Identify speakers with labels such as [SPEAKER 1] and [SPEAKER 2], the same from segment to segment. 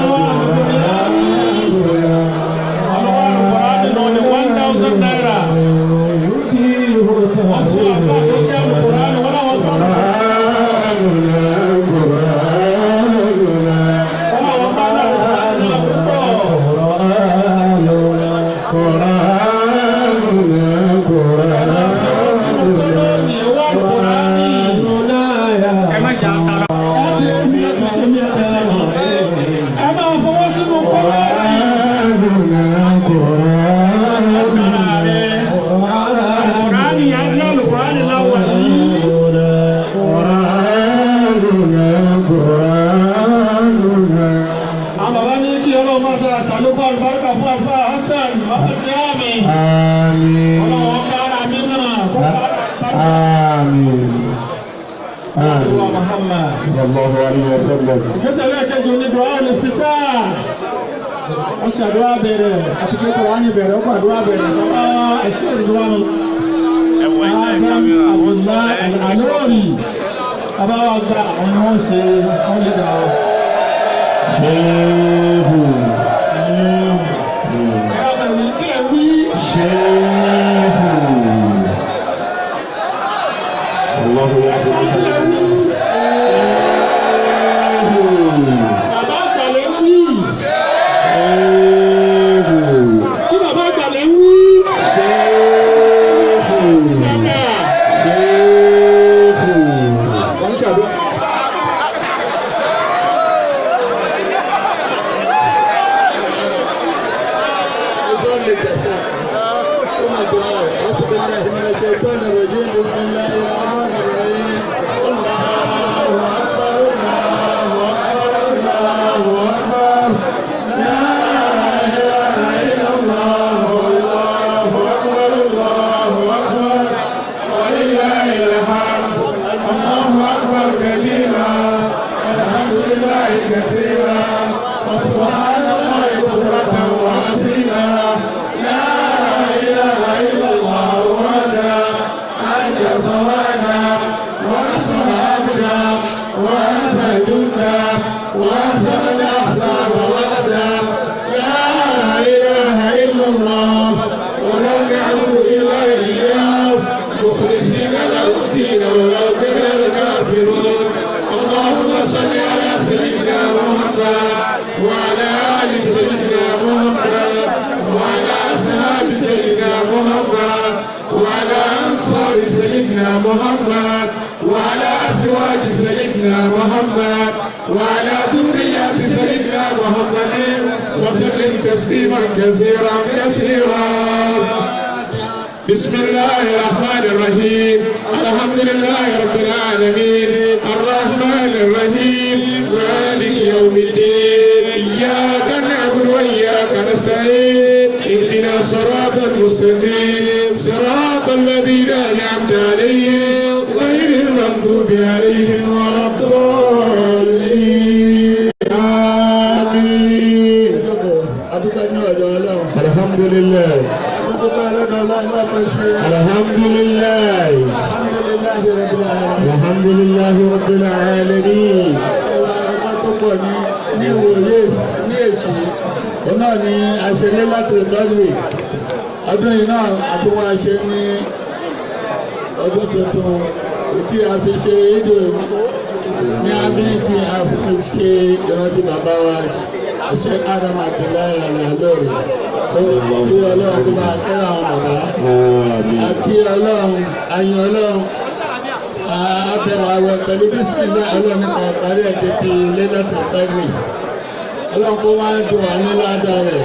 [SPEAKER 1] Ọlọ́wọ́ Al-Qur'ani náà ní 1,000 naira. Wọ́n fún àfáà tó jẹ́ Al-Qur'ani wọ́n láwọn gbọ́dọ̀. Wọ́n láwọn gbọ́dọ̀ Al-Qur'ani náà púpọ̀. Ẹ máa fọwọ́ sínú kọ́lọ́ ní owó Al-Qur'ani. Ẹ má jà tara. Ẹ ti ṣe mí, ẹ ti ṣe mí, ẹ ti ṣe mí. Ẹ máa fọwọ́ sínú kọ́lọ́ ní. Ẹ tara rẹ̀. Al-Qur'ani yẹn Al-Qur'ani láwọ̀ yìí. Àwọn bàbá ní kí Ọlọ́run máa ṣe àṣàlùkọ́ àlùbáríkà fún àlùfáà Hassan Muhammad Jami. Ọlọ́run kára mi náà kó kára àlùbáríkà. Muhammad.
[SPEAKER 2] Sallallahu alayhi wa sallam.
[SPEAKER 1] Ìgbésẹ̀ lẹ́ẹ̀kejì ní dùá olùfitá. Ó ṣàdúrà bẹ̀rẹ̀ àti pé Kùránì bẹ̀rẹ̀ ó gbàdúrà bẹ̀rẹ̀ bàbá wa ẹ̀ṣẹ́ ìdúrà mi. Adam Abdullah Al-Alori. Bàbá wa gba àwọn ni wọ́n ṣe wọ́n lè dà ọ́.
[SPEAKER 2] Shehu.
[SPEAKER 1] Ẹ̀rọ bẹ̀rù kí ẹ wí.
[SPEAKER 2] Shehu. Allahu
[SPEAKER 1] Ẹ̀gbọ́n kí ẹ wí.
[SPEAKER 2] Shehu.
[SPEAKER 1] Bàbá àgbàlẹ̀ wí.
[SPEAKER 2] Shehu.
[SPEAKER 1] Tí bàbá àgbàlẹ̀ wí.
[SPEAKER 2] Shehu.
[SPEAKER 1] Bàbá.
[SPEAKER 2] Shehu.
[SPEAKER 1] Wọ́n ń ṣàdúrà.
[SPEAKER 3] أعوذ بالله من الشيطان الرجيم بسم الله الرحمن الرحيم الله أكبر الله أكبر الله أكبر لا إله إلا الله الله أكبر الله أكبر ولله الحمد الله أكبر كبيرا والحمد لله كثيرا وسبحان الله بكرة وأصيلا لا إله إلا الله وحده أنجز وعده ونصر عبده وأعز جنده وأهزم الأحزاب وحده لا إله إلا الله ولا نعبد إلا إياه مخلصين له الدين ولو كره الكافرون اللهم صل على سيدنا محمد وعلى آل سيدنا محمد وعلى أصحاب سيدنا محمد وعلى أنصار سيدنا محمد وعلى أزواج سيدنا محمد وعلى ذريات سيدنا محمد وسلم تسليما كثيرا كثيرا. بسم الله الرحمن الرحيم الحمد لله رب العالمين الرحمن الرحيم مالك يوم الدين إياك نعبد وإياك نستعين اهدنا الصراط المستقيم صراط الذين أنعمت عليهم غير المغضوب عليهم ولا الضالين
[SPEAKER 2] آمين.
[SPEAKER 3] Adúpẹ́ ní ọ̀dọ̀ Ọlọ́run.
[SPEAKER 2] الحمد لله.
[SPEAKER 3] Adúpẹ́ lọ́dọ̀ Ọlọ́run lọ́pẹ́ sí.
[SPEAKER 2] الحمد لله.
[SPEAKER 3] Alhamdulillahi rabbil alamin.
[SPEAKER 2] الحمد لله رب العالمين.
[SPEAKER 3] Ọpẹ́ tó pọ̀ ní ní ìwòye ní èsì. Òun náà ni a ṣe lé láti ìtọ́jú. Ọdún yìí náà a tún wá ṣe ní ọdún tuntun tí a fi ṣe ìdò ní abí tí a fi ṣe ìrántí bàbá wa ṣe Adam Abdullahi Al-Alori. Kí Ọlọ́run kó máa kẹ́ àwọn bàbá.
[SPEAKER 2] آمين.
[SPEAKER 3] Àti Ọlọ́run, àyìn Ọlọ́run, abẹ̀rẹ̀ àwẹ̀ pẹ̀lú bísímìlá Ọlọ́run nípa ọ̀parí ẹ̀ débi lẹ́lẹ́tì pẹ́ẹ́lì. Ọlọ́run kó wá dùn wá ní ládàá rẹ̀.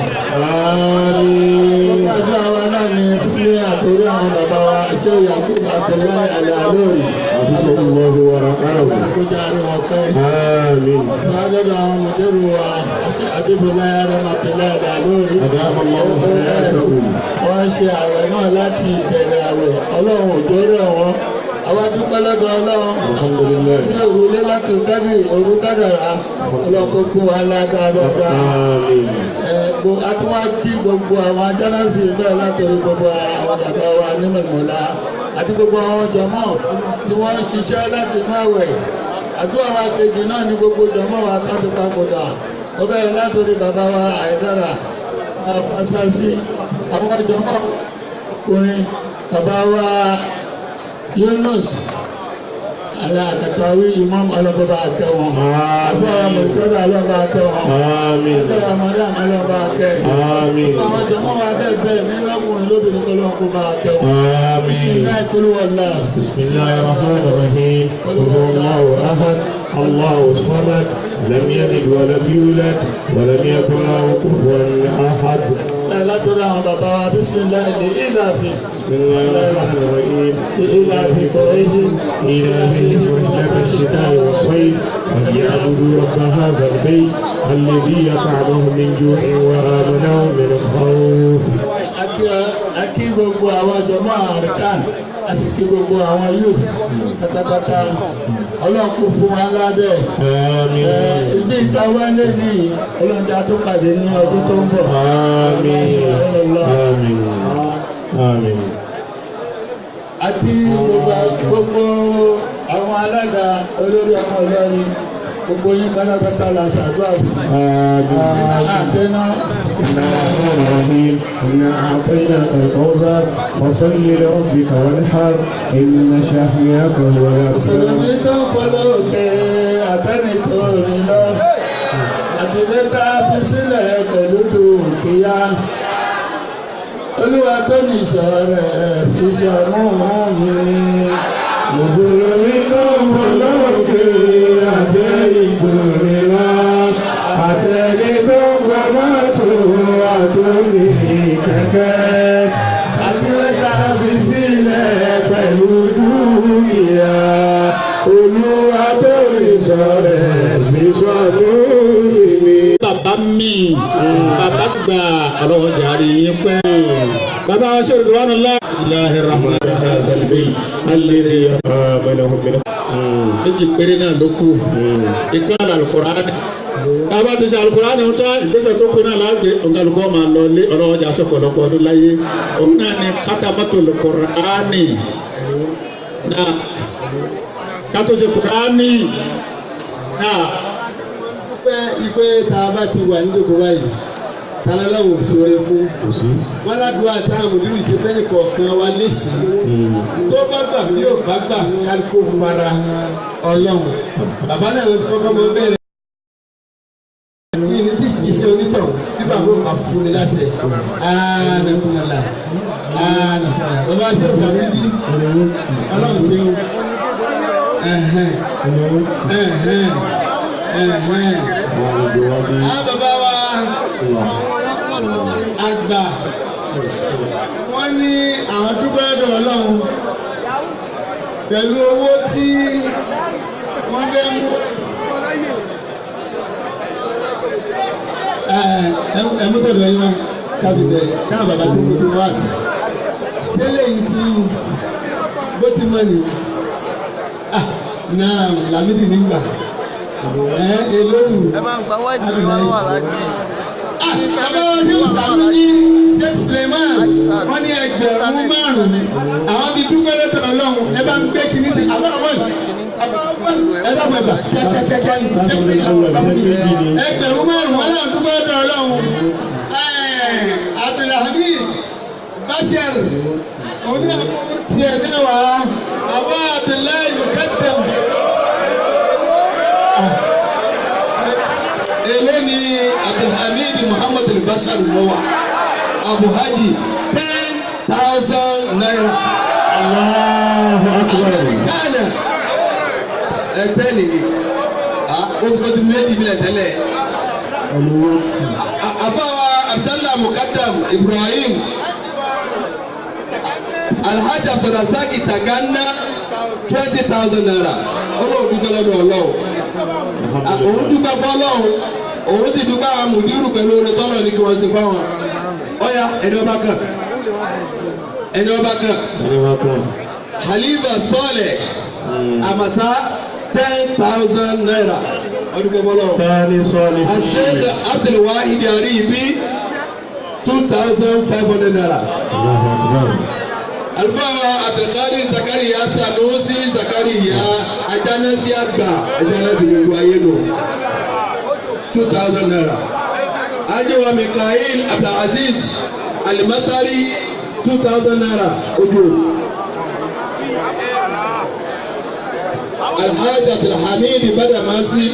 [SPEAKER 2] آمين.
[SPEAKER 3] Gbogbo àdúrà wa náà ni fún àtòrí àwọn bàbá wa ṣé Yakub Abdullahi Al-Alori.
[SPEAKER 2] حفظه الله ورعاه.
[SPEAKER 3] Ọlọ́run kó jẹ́ àárín wọn pẹ́.
[SPEAKER 2] آمين.
[SPEAKER 3] Lọ́dọ̀ àwọn mọ̀dẹ́rù wa Adébọ̀lá Adam Abdullahi Al-Alori.
[SPEAKER 2] أدام الله حياته.
[SPEAKER 3] Wọ́n ṣe àwẹ̀ náà láti ìbẹ̀rẹ̀ àwẹ̀. Ọlọ́run ò dórí wọn. Àwa dúpẹ́ lọ́dọ̀ Ọlọ́run.
[SPEAKER 2] الحمد لله.
[SPEAKER 3] Sí òrùlé láti kábì òru kádàrá. Ọlọ́run kó kún wa ládàá lọ́dọ̀.
[SPEAKER 2] آمين.
[SPEAKER 3] A tún wá kí gbogbo àwọn ajánásì bẹ́ẹ̀ látọ̀rí gbogbo àwọn bàbá wa nínú ìmọ̀lá àti gbogbo àwọn jọmọ́ tí wọ́n ń ṣiṣẹ́ láti inú àwẹ̀ Àdúrà wa kejì náà ní gbogbo jọmọ́ wa ká fi papòdà. Ó bẹ̀rẹ̀ látòrí bàbá wa Àìdára Asasi, àwọn jọmọ́ ọkùnrin bàbá wa Yunus Alakatawi Imam ọlọ́bọba akẹ́wọ̀n. Àfọwọ́ mọ̀tọ́lá ọlọ́ba akẹ́wọ̀n.
[SPEAKER 2] Àmín.
[SPEAKER 3] Àfọwọ́ mọ̀lá ọlọ́ba akẹ́.
[SPEAKER 2] Àmín.
[SPEAKER 3] Àwọn jọmọ́ wa bẹ́ẹ̀ bẹ́ẹ̀ ní lọ́kùnrin lóbìnrin kọ́lọ́n kó bá akẹ́wọ̀n.
[SPEAKER 2] آمين.
[SPEAKER 3] Bismillah kúlú wàllá.
[SPEAKER 2] بسم الله الرحمن الرحيم. قل هو الله أحد، الله الصمد، لم يلد ولم يولد ولم يكن له كفوا أحد.
[SPEAKER 3] Látọ̀dọ̀ àwọn bàbá wa Bismillah ní ìlàfin.
[SPEAKER 2] بسم الله الرحمن الرحيم.
[SPEAKER 3] إلى في قريش
[SPEAKER 2] إلههم رحلة الشتاء والصيف فليعبدوا رب هذا البيت الذي أطعمهم من جوع وآمنهم من خوف.
[SPEAKER 3] Akí gbogbo àwọn jọmọ́ àríkàn, a sì kí gbogbo àwọn youth pátápátá. Ọlọ́run kò fún wa lábẹ́.
[SPEAKER 2] آمين.
[SPEAKER 3] Ibi ìta wálé ní Ọlọ́run jẹ́ àtúpàdé ní ọdún tó ń bọ̀.
[SPEAKER 2] آمين. آمين. آمين.
[SPEAKER 3] Àti gbogbo àwọn alága olórí ọmọ Ìlọrin, gbogbo yín pátápátá la ṣàdúrà fún.
[SPEAKER 2] آمين.
[SPEAKER 3] Àtẹná.
[SPEAKER 2] بسم الله الرحمن الرحيم. إنا أعطيناك الكوثر فصل لربك وانحر إن شانئك هو الأبتر.
[SPEAKER 3] Mùsùlùmí tó ń fọlọ́ọ̀kẹ́ àtẹ́ni tó rìn lọ. Àdìlé tá a fi sílẹ̀ pẹ̀lú dúkìá. Olúwa tó ní ìṣọ́ rẹ̀ fi ṣọ̀mú mi.
[SPEAKER 2] Mùsùlùmí tó ń fọlọ́ọ̀kẹ́ àtẹ́ni tó rìn lọ. Àtẹ́ni tó ń gba mọ́tò àtúndì kẹ̀kẹ́.
[SPEAKER 3] Àdìlé tá a
[SPEAKER 2] Fi sílẹ̀ pẹ̀lú dúkìá. Olúwa tó ní ìṣọ́ rẹ̀ fi ṣọ̀mú mi.
[SPEAKER 1] Bàbá mi, bàbá gbà ọlọ́run jàre yín pẹ́. Bàbá wa ṣe olùkọ́ wọn lọ. Ilahi rahman.
[SPEAKER 2] هذا البيت الذي آمنهم من
[SPEAKER 1] Méjì péré náà ló kù. Ìkan alukurani. Bàbá ti ṣe alukurani ń tán ìgbésẹ̀ tó kù náà lágbè òǹkàlùkọ́ máa lọ lé ọlọ́run jà sọ̀pọ̀lọpọ̀ ọdún láyé. Òun náà ni kátámọ́tò lukurani. Náà kátó ṣe kurani. Náà
[SPEAKER 4] Dúpẹ́ ipe tá a bá ti wà nídòkó báyìí tálálàwò sóore fún wọn ládùúgbò àtàwọn mòdúrú ṣe fẹ́ni kọ̀ọ̀kan wa léṣe tó bá gbà bí ò bá gbà kálukó fara ọlọ́run bàbá náà ló ti kọ́kọ́ mọ bẹ́ẹ̀ ní ní tí jíṣẹ́ onítọ̀ bí bàbá ò bá fún mi láṣẹ ànàkùnàlà ànàkùnàlà bàbá ṣe òsàmìlì ọlọ́run ṣeun ẹ̀hẹ́n ẹ̀hẹ́n ẹ̀hẹ́n. Àwọn bàbá wa àgbà wọ́n ní àwọn dúpẹ́ lọ́dọ̀ Ọlọ́run pẹ̀lú owó tí wọ́n fẹ́ mú. Ẹ mú tọ̀dọ̀ yín wá kábí bẹ̀rẹ̀ káwọn bàbá tó kú tí wọ́n wà. Sẹ́lẹ̀ yìí ti bó ti mọ̀ ní náà Lámídì nígbà ẹ elóhùn
[SPEAKER 5] Ẹ máa ń gba wáìfì mi wá wà láti.
[SPEAKER 4] Bàbá wa ṣe sàmú ní Sheikh Suleiman wọ́n ní 5,000 àwọn bíi dúpẹ́ lọ́dọ̀ Ọlọ́run ẹ bá ń gbé kínní sí àbá àwọn ẹ dàpọ̀ ẹ̀bà kẹ́kẹ́kẹ́kẹ́ ní Sheikh Suleiman 5,000 wọn náà dúpẹ́ lọ́dọ̀ Ọlọ́run. Abdulhamid Bashir òun náà tiẹ̀ náà wá àwọn Abdullahi Mukadam.
[SPEAKER 6] Èlé ni Abdulhamid Muhammad al-Bashir mọ́wá Abu Haji 10,000 naira.
[SPEAKER 2] Allahu akbar.
[SPEAKER 6] Amẹ́ríkánà ẹgbẹ́ nìyí ó ti méjì bílẹ̀ tẹ́lẹ̀. Àfáwà Abdallah Mukadam Ibrahim Alhaji Abdulrasaki Taganna 20,000 naira. Ọlọ́run dúpẹ́ lọ́dọ̀ Ọlọ́run. Òun dúpẹ́ fọlọ́run, òun sì dúpẹ́ àwọn mùdírù pẹ̀lú oore tọ́lọ̀ ní kí wọ́n ṣe fáwọn. Ọ̀ya ẹni ọba kan, ẹni ọba kan, Halifa Sọ́ọ̀lẹ̀ Amasa 10,000 naira. Ọdún pẹ́ fọlọ́run. Asheikh Abdulwahid Aribi 2,500 naira. Àlùfáà Abdulkadir Zakariya Sanusi Zakariya Ajánásí àgbà Ajánásí gbogbo ayé nù 2,000 naira. Ajiwa Mikael Abdulaziz Alimatari 2,000 naira ojú. Alhaji Abdulhamid Badamasi.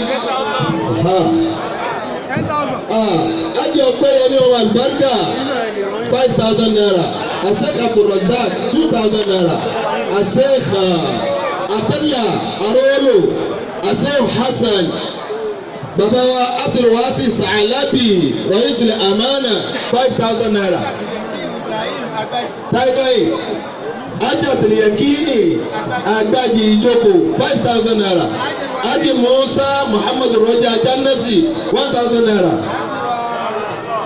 [SPEAKER 6] Aji Ọpẹ́yẹmí ọmọ àlùbáríkà 5,000 naira. Asek Abdulrazak 2,000 naira. Asek Atala Arolo Asek Hassan Baba wa Abdulwasi Sa'alabi Raisul Amana 5,000 naira. Taigai Aji Abdul-Yakini Agbaji Ijoko 5,000 naira. Aji Musa Muhammad Roja Jannasi 1,000 naira.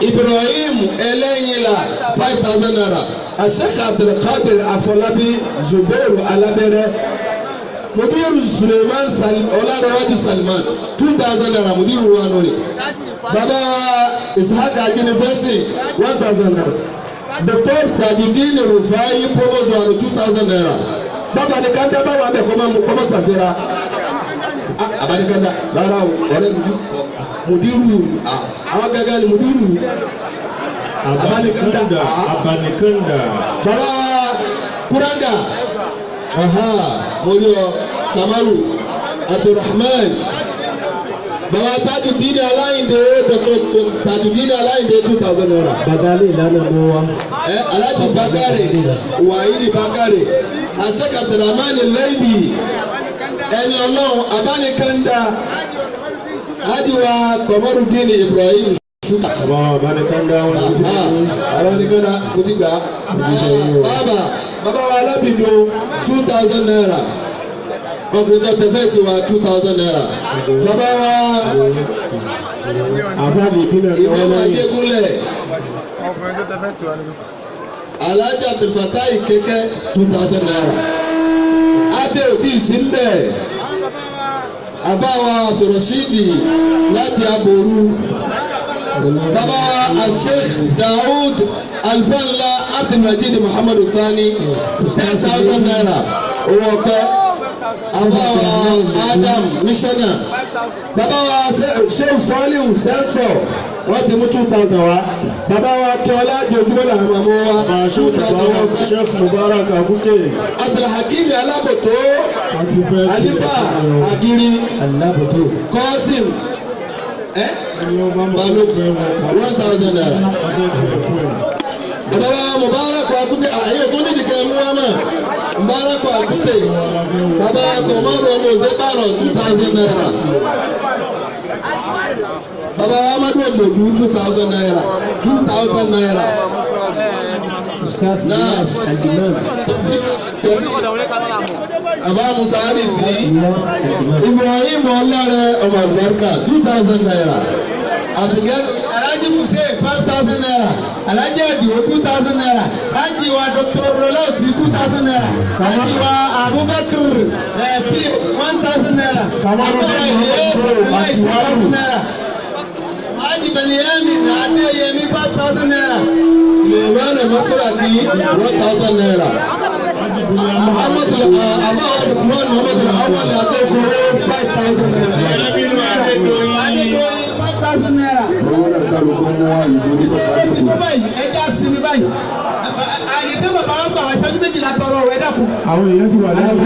[SPEAKER 6] Ibrahim Eleyinla 5,000 naira. Asek Abdulkadir Afolabi Zubairu Alabere Mudiru Suleiman Olarewaju Salman 2,000 naira. Mudiru wa nori. Baba Ishaq Ajinifesi 1,000 naira. Dr. Tajideen Rufai Provost wa 2,000 naira. Baba ni kanda bá wà bẹ kọ́mọ sàfẹ́ra. Abanikanda rárá o ọ̀rẹ́ Mudiru àwọn gẹ́gẹ́ ni Mudiru. Abanikanda
[SPEAKER 2] Abanikanda.
[SPEAKER 6] Baba Kuranga Moriyo Kamaru Abdulrahman. Baba Tajudeen Aláyìndé Dr. Tajudeen Aláyìndé 2,000 naira.
[SPEAKER 7] Baba lè lánàá mú wa.
[SPEAKER 6] Alhaji Bakare Wahidi Bakare Asek Abdulrahman Laibi ẹni Ọlọ́run Abanikanda Ajiwa Kọmọrùdín Ibrahim Suka.
[SPEAKER 2] Baba Abanikanda wọn ti ṣe.
[SPEAKER 6] Abanikanda mo ti gbà. Bàbá bàbá wa Alábìdó 2,000 naira. Ọkùnrin tó tẹfẹ́ sí wa 2,000 naira. Bàbá wa Ìmọ̀mọ̀ Ajégúnlẹ̀. Alhaji Abdulfatai Keke 2,000 naira. Abẹ́ ò tí ì sí mbẹ̀. Àfáwa Abdulrasheed láti Aboru. Bàbá wa Sheikh Daoud Alfanla Abdulmajid Muhammadu Sani 10,000 naira. Owó ọpẹ́. Àfáwa Adam Missioner. Bàbá wa Sheikh Saliu Sẹ́ńsọ̀ wọ́n ti mú 2,000 wá. Bàbá wa Akínọlá jojúmọ́ làwọn máa mú wa 2,000 wá.
[SPEAKER 2] Sheikh Mubarak Abuke.
[SPEAKER 6] Abdulhakeem Alábòtó. Alifa Agiri. Kọ́sìm. Balógun 1,000 naira. Bàbá wa Mubarak Abuke àyè tó nídìí kẹ́ mú wa mọ̀. Mubarak Abuke. Bàbá wa Kọ̀mọ́rù ọmọ Òṣèpàrọ̀ 2,000 naira. Bàbá wa Amadu Ojodu 2,000 naira. 2,000 naira.
[SPEAKER 7] Ustaz Al-Imam.
[SPEAKER 6] Bàbá Musa Arifi. Ibrahim Ọlọ́rẹ ọmọ Àlùbáríkà 2,000 naira.
[SPEAKER 4] Alhaji Muse 5,000 naira. Alhaji Adio 2,000 naira. Alhaji wa Dr. Rolauti 2,000 naira. Alhaji wa Abubakar P 1,000 naira. Abubakar 2,000 naira. Alhaji Benyamin Adeyemi 5,000 naira.
[SPEAKER 6] Suleiman Masuraki 1,000 naira. Muhammad Abba Muhammad Awal Akekoro 5,000 naira.
[SPEAKER 4] Adedoyin 5,000 naira. Ẹja sinmi báyìí. Àyè tí bàbá wa gbà wá ìṣẹ́jú méjìlá tọrọ rẹ̀ dàkú.
[SPEAKER 2] Àwọn èèyàn sì wà lẹ́yìn.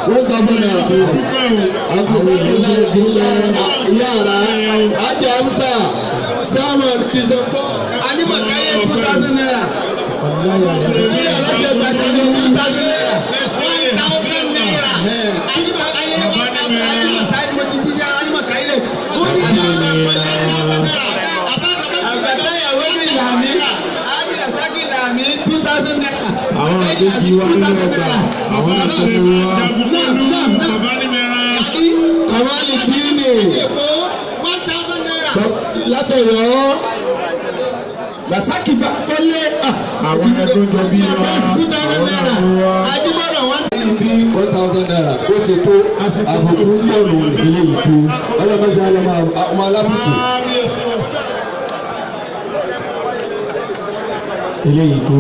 [SPEAKER 6] 1,000 naira. Yàrá Ajé Amsa Samuel Kizanfo.
[SPEAKER 4] Animakaye 2,000 naira. Ní alájẹ gbàsẹ̀ ní 2,000 naira. 1,000 naira. Animakaye Animakaye mo ti jíjẹ́ Animakaye lè. Ó ní Àgbàdáyàwó ní ìlànà Ábí Àsákì ìlànà 2,000 naira.
[SPEAKER 2] Àwọn àjèjì wa nínú ọgbà àwọn àtẹ̀sẹ̀ wa.
[SPEAKER 6] Kàwálì Bíní. Látọ̀yọ́. Rasaki Bakole.
[SPEAKER 2] Àwọn ẹdún jọ bí wa. Àwọn ẹdún wa.
[SPEAKER 4] Ajímọ̀rọ̀ wọn.
[SPEAKER 6] Ibi 1,000 naira ó ti tó àbùkù ń bọ̀ nù
[SPEAKER 2] Ilé ìtú.
[SPEAKER 6] Ọlọ́mọdé ọmọ alábùkù.
[SPEAKER 7] Ilé ìtú.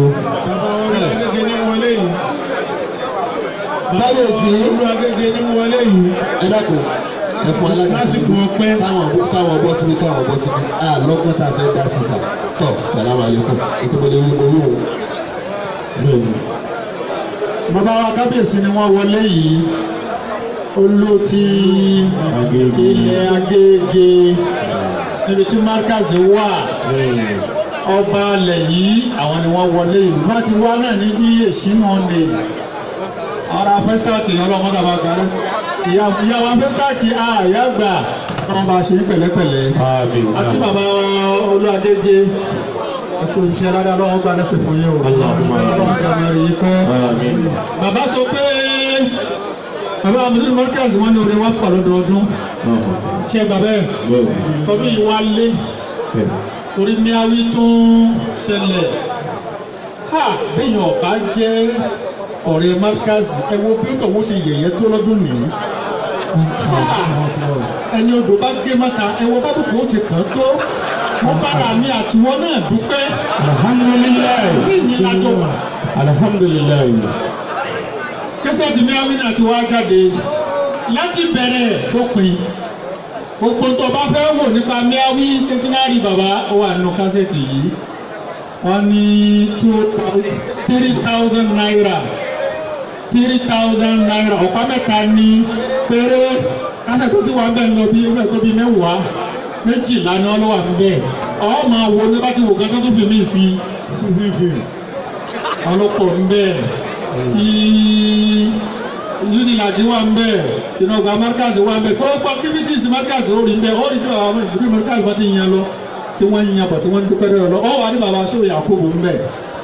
[SPEAKER 6] Kábíyèsí.
[SPEAKER 2] Olú Agége ní wọlé yìí.
[SPEAKER 6] Ẹ dákun ẹ̀fọn alága
[SPEAKER 2] lásìkò ọpẹ́.
[SPEAKER 6] Káwọn bọ́ síbi káwọn bọ́ síbi a lọ́gbọ́n tá a fẹ́ dá sísà tọ̀ sàlámù alaykum ètò ìmọ̀lẹ́ wí mo wí o.
[SPEAKER 1] Bàbá wa kábíyèsí ni wọ́n wọlé yìí. Olú ti ilẹ̀ Agége níbi tí Markaz wà ọba alẹ̀ yìí àwọn ni wọ́n wọlé yìí. Wọ́n ti wá náà ní kí èsì náà lè ara fẹ́sítàkì ọlọ́mọdé àbá gbàrẹ́ ìyá wa fẹ́sítàkì àyà gbà wọ́n bá ṣe pẹ̀lẹ́pẹ̀lẹ́. Àti bàbá Olú Agége ẹ̀kọ́ iṣẹ́ rárá lọ́wọ́ gba lẹ́sẹ̀ fún yín o. Ọlọ́run kí a máa rí yín pẹ́. Bàbá sọ pé bàbá Amadu Markaz wọn ní orin wa pọ̀ lọ́dọọdún. Ṣé bàbá ẹ̀ tọdún yìí wá lé torí miawi tún ṣẹlẹ̀. Ha bẹ́yìn ọ̀bá jẹ́ ọ̀rẹ́ Markaz ẹ wo bí tọ̀wọ́ ṣe yẹ̀yẹ́ tó lọ́dún nìyí. Ẹni odò bá gé mọ́ta ẹ wo bábùkù ó ti kàn tó. Mo bára mi àtiwọ́ náà dúpẹ́.
[SPEAKER 2] Alhamdulilayi.
[SPEAKER 1] Bí ìyìn lájọ wà.
[SPEAKER 2] Alhamdulilayi.
[SPEAKER 1] Kẹsẹ̀ tí miawi náà ti wá jáde láti bẹ̀rẹ̀ dópin. Gbogbo tó bá fẹ́ wò nípa miawi centenary bàbá ó wà nínú kásẹ̀tì yìí. Wọ́n ní 3,000 naira. 3,000 naira ọ̀pá mẹ́ta ní péré. Kásẹ̀ tó ti wà bẹ́ẹ̀ lọ bí ẹgbẹ́ tó bí mẹ́wàá méjìlá ni wọ́n ló wà níbẹ̀. Ọ̀ máa wo ní bá ti wò kẹ́kẹ́ tó fi mí sí.
[SPEAKER 2] Sísí fíìmù.
[SPEAKER 1] Ọlọ́pọ̀ ń bẹ̀ tí Unilag wà ń bẹ̀ ìnàgbà Markaz wà ń bẹ̀ gbogbo activities Markaz ó rí ń bẹ̀ ó rí bí àwọn ìlú Markaz bá ti yan lọ tí wọ́n ń yan bọ̀ tí wọ́n ń dúpẹ́ lọ́rọ̀ lọ. Ọ̀ wà ní bàbá sórí Yakubu ń bẹ̀.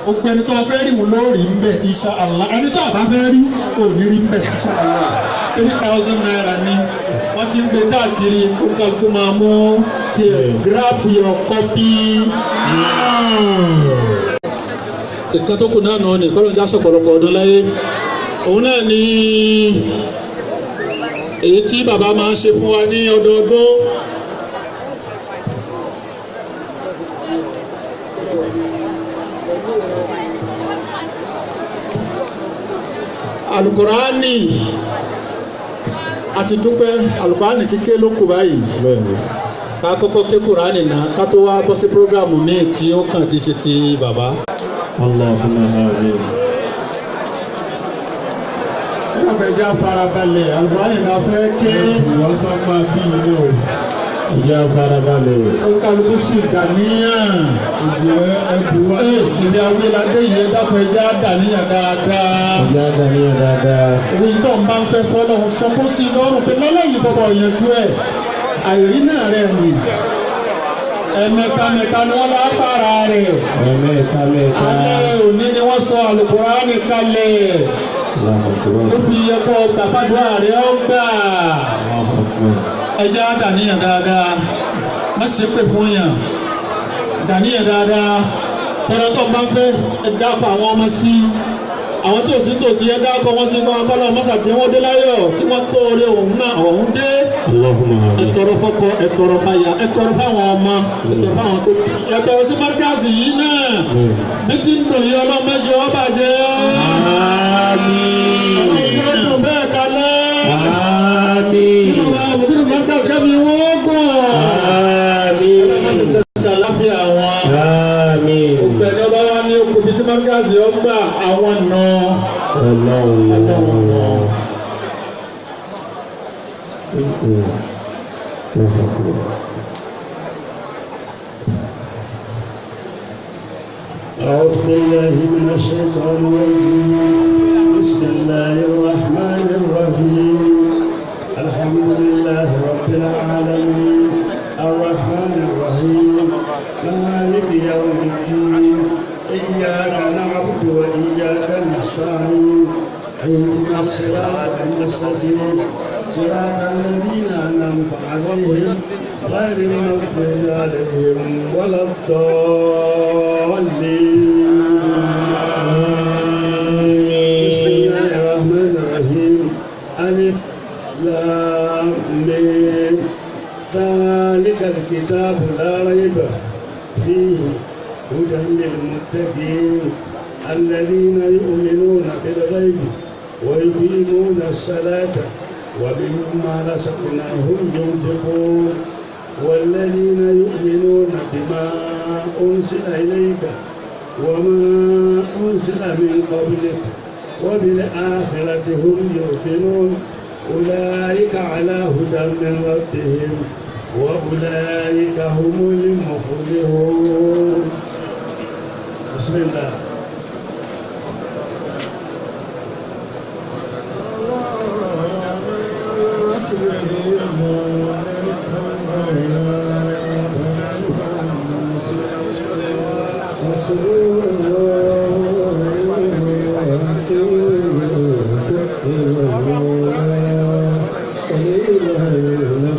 [SPEAKER 1] Ògbẹ́ni tó fẹ́ rí wọn lórí ń bẹ̀ insha Allah. Ẹni tó àbá fẹ́ rí ò ní rí ń bẹ̀ insha Allah. 3,000 naira ni wọ́n ti ń gbé káàkiri kókàlùkù máa mú tiẹ̀ grab your copy. Ìkan tó kù náà nù ní kọ́lọ́n já sọ̀pọ̀lọpọ̀ ọdún láyé. Òun náà ni èyí tí bàbá máa ń ṣe fún wa ní ọdọọdún. Alukurani àti dúpẹ́ alukurani kíké ló kù báyìí. Ká kọ́kọ́ ké kurani náà ká tó wá bọ́ sí prógrámù míì tí ó kàn ti ṣe ti bàbá.
[SPEAKER 2] Allahumma amin.
[SPEAKER 1] Ẹ fẹ́ jẹ́ farabalẹ̀ alukurani náà fẹ́ ké.
[SPEAKER 2] Wọ́n sábà bí iná o. Ìjà farabalẹ̀.
[SPEAKER 1] Olúkálukú sì dàníyàn.
[SPEAKER 2] Ìjìnlẹ̀ ẹ̀kú wá.
[SPEAKER 1] Ìdí awéladé yìí dákun ẹja dàníyàn dáadáa.
[SPEAKER 2] Ìjà dàníyàn dáadáa.
[SPEAKER 1] Òun tó ń bá ń fẹ́ fọ́lọ́hún sọ kó sí lọ́rùn pé lọ́lọ́yìn bọ̀bọ̀ yẹn tú ẹ̀. Àìrí náà rẹ̀ nì. Ẹ̀mẹ́ta mẹ́ta ni wọ́n lápára rẹ̀.
[SPEAKER 2] Ẹ̀mẹ́ta mẹ́ta.
[SPEAKER 1] Alẹ́ òní ni wọ́n sọ Àlùkùránì kalẹ̀. Ó fi yẹ kó gbàgbàdúrà rẹ̀ ó gbà. Ẹja dàníyàn dáadáa. Má ṣe pè fún yàn. Dàníyàn dáadáa. Tọ́lá tó ń bá ń fẹ́ ẹ dákọ̀ àwọn ọmọ sí. Àwọn tí ò sí tòsí ẹ dákọ̀ wọ́n sí kọ́ ọkọ́ mọ́sàbí wọn dé láyọ̀ kí wọ́n tó orí òun náà ọ̀hún dé. Ẹ tọrọ fọ́kọ, ẹ tọrọ fáya, ẹ tọrọ fáwọn ọmọ, ẹ tọrọ fáwọn tó. Ẹ tọrọ sí Markaz yìí náà. Bí ti ń dùn yìí ọlọ́mọdé ó bàjẹ́.
[SPEAKER 2] Àmín.
[SPEAKER 1] Ọlọ́mọdé ó dùn bẹ́ẹ̀ kalẹ̀.
[SPEAKER 2] Àmín.
[SPEAKER 1] Nínú àwọn Markaz kẹ́mi wọ́n gùn.
[SPEAKER 2] Àmín.
[SPEAKER 1] Ọlọ́mọdé ṣàlàfíà wọn.
[SPEAKER 2] Àmín.
[SPEAKER 1] Ògbẹ́ni ọba wa ní okùn bíi tí Markaz yóò gbà àwọn nà.
[SPEAKER 2] Ọlọ́run
[SPEAKER 1] Ọlọ́run.
[SPEAKER 7] أعوذ بالله من الشيطان الرجيم. بسم الله الرحمن الرحيم. الحمد لله رب العالمين الرحمن الرحيم مالك يوم الدين إياك نعبد وإياك نستعين اهدنا الصراط المستقيم صراط الذين أنعمت عليهم غير المغضوب عليهم ولا الضالين. بسم الله الرحمن الرحيم. ألف لام ميم ذلك الكتاب لا ريب فيه هدى للمتقين الذين يؤمنون بالغيب ويقيمون الصلاة ومما رزقناهم ينفقون والذين يؤمنون بما أنزل إليك وما أنزل من قبلك وبالآخرة هم يوقنون أولئك على هدى من ربهم وأولئك هم المفلحون. بسم الله.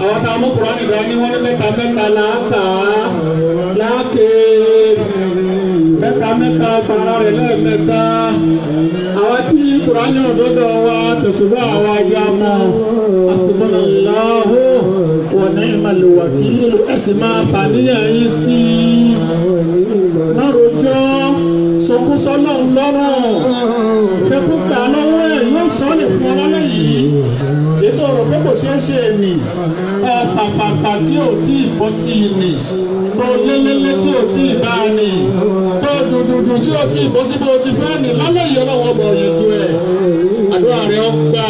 [SPEAKER 1] Àwọn tá a mú Kùránì dání wọ́n ní mẹ́ta mẹ́ta láàkà láàkè mẹ́ta mẹ́ta tara rẹ̀ lẹ́ẹ̀mẹ́ta. Àwọn tí Kùránì òdodo wa tẹ̀sùbá àwa ya mọ́ hasbunallahu wa ni'mal wakil ẹ̀sìn máa fàníyàn yín sí i. Márùjọ́ sọkúsọ lọ́hùn lọ́rùn fẹ́kú gbà lọ́wọ́ ẹ̀ yóò sọ ọ́ lè fún ọ lálẹ́ yìí. Ètò ọ̀rọ̀ pé kò ṣeé ṣe nì ọ̀fàfàfà tí ò tí ì bọ́ sí i nì tó lélẹ́lẹ́ tí ò tí ì bá a nì tó dùdùdù tí ò tí ì bọ́ sí bó ti fẹ́ nì lálẹ́ yìí ọlọ́wọ́ bọ̀ yẹn tó ẹ̀. Àdúrà rẹ̀ ó gbà,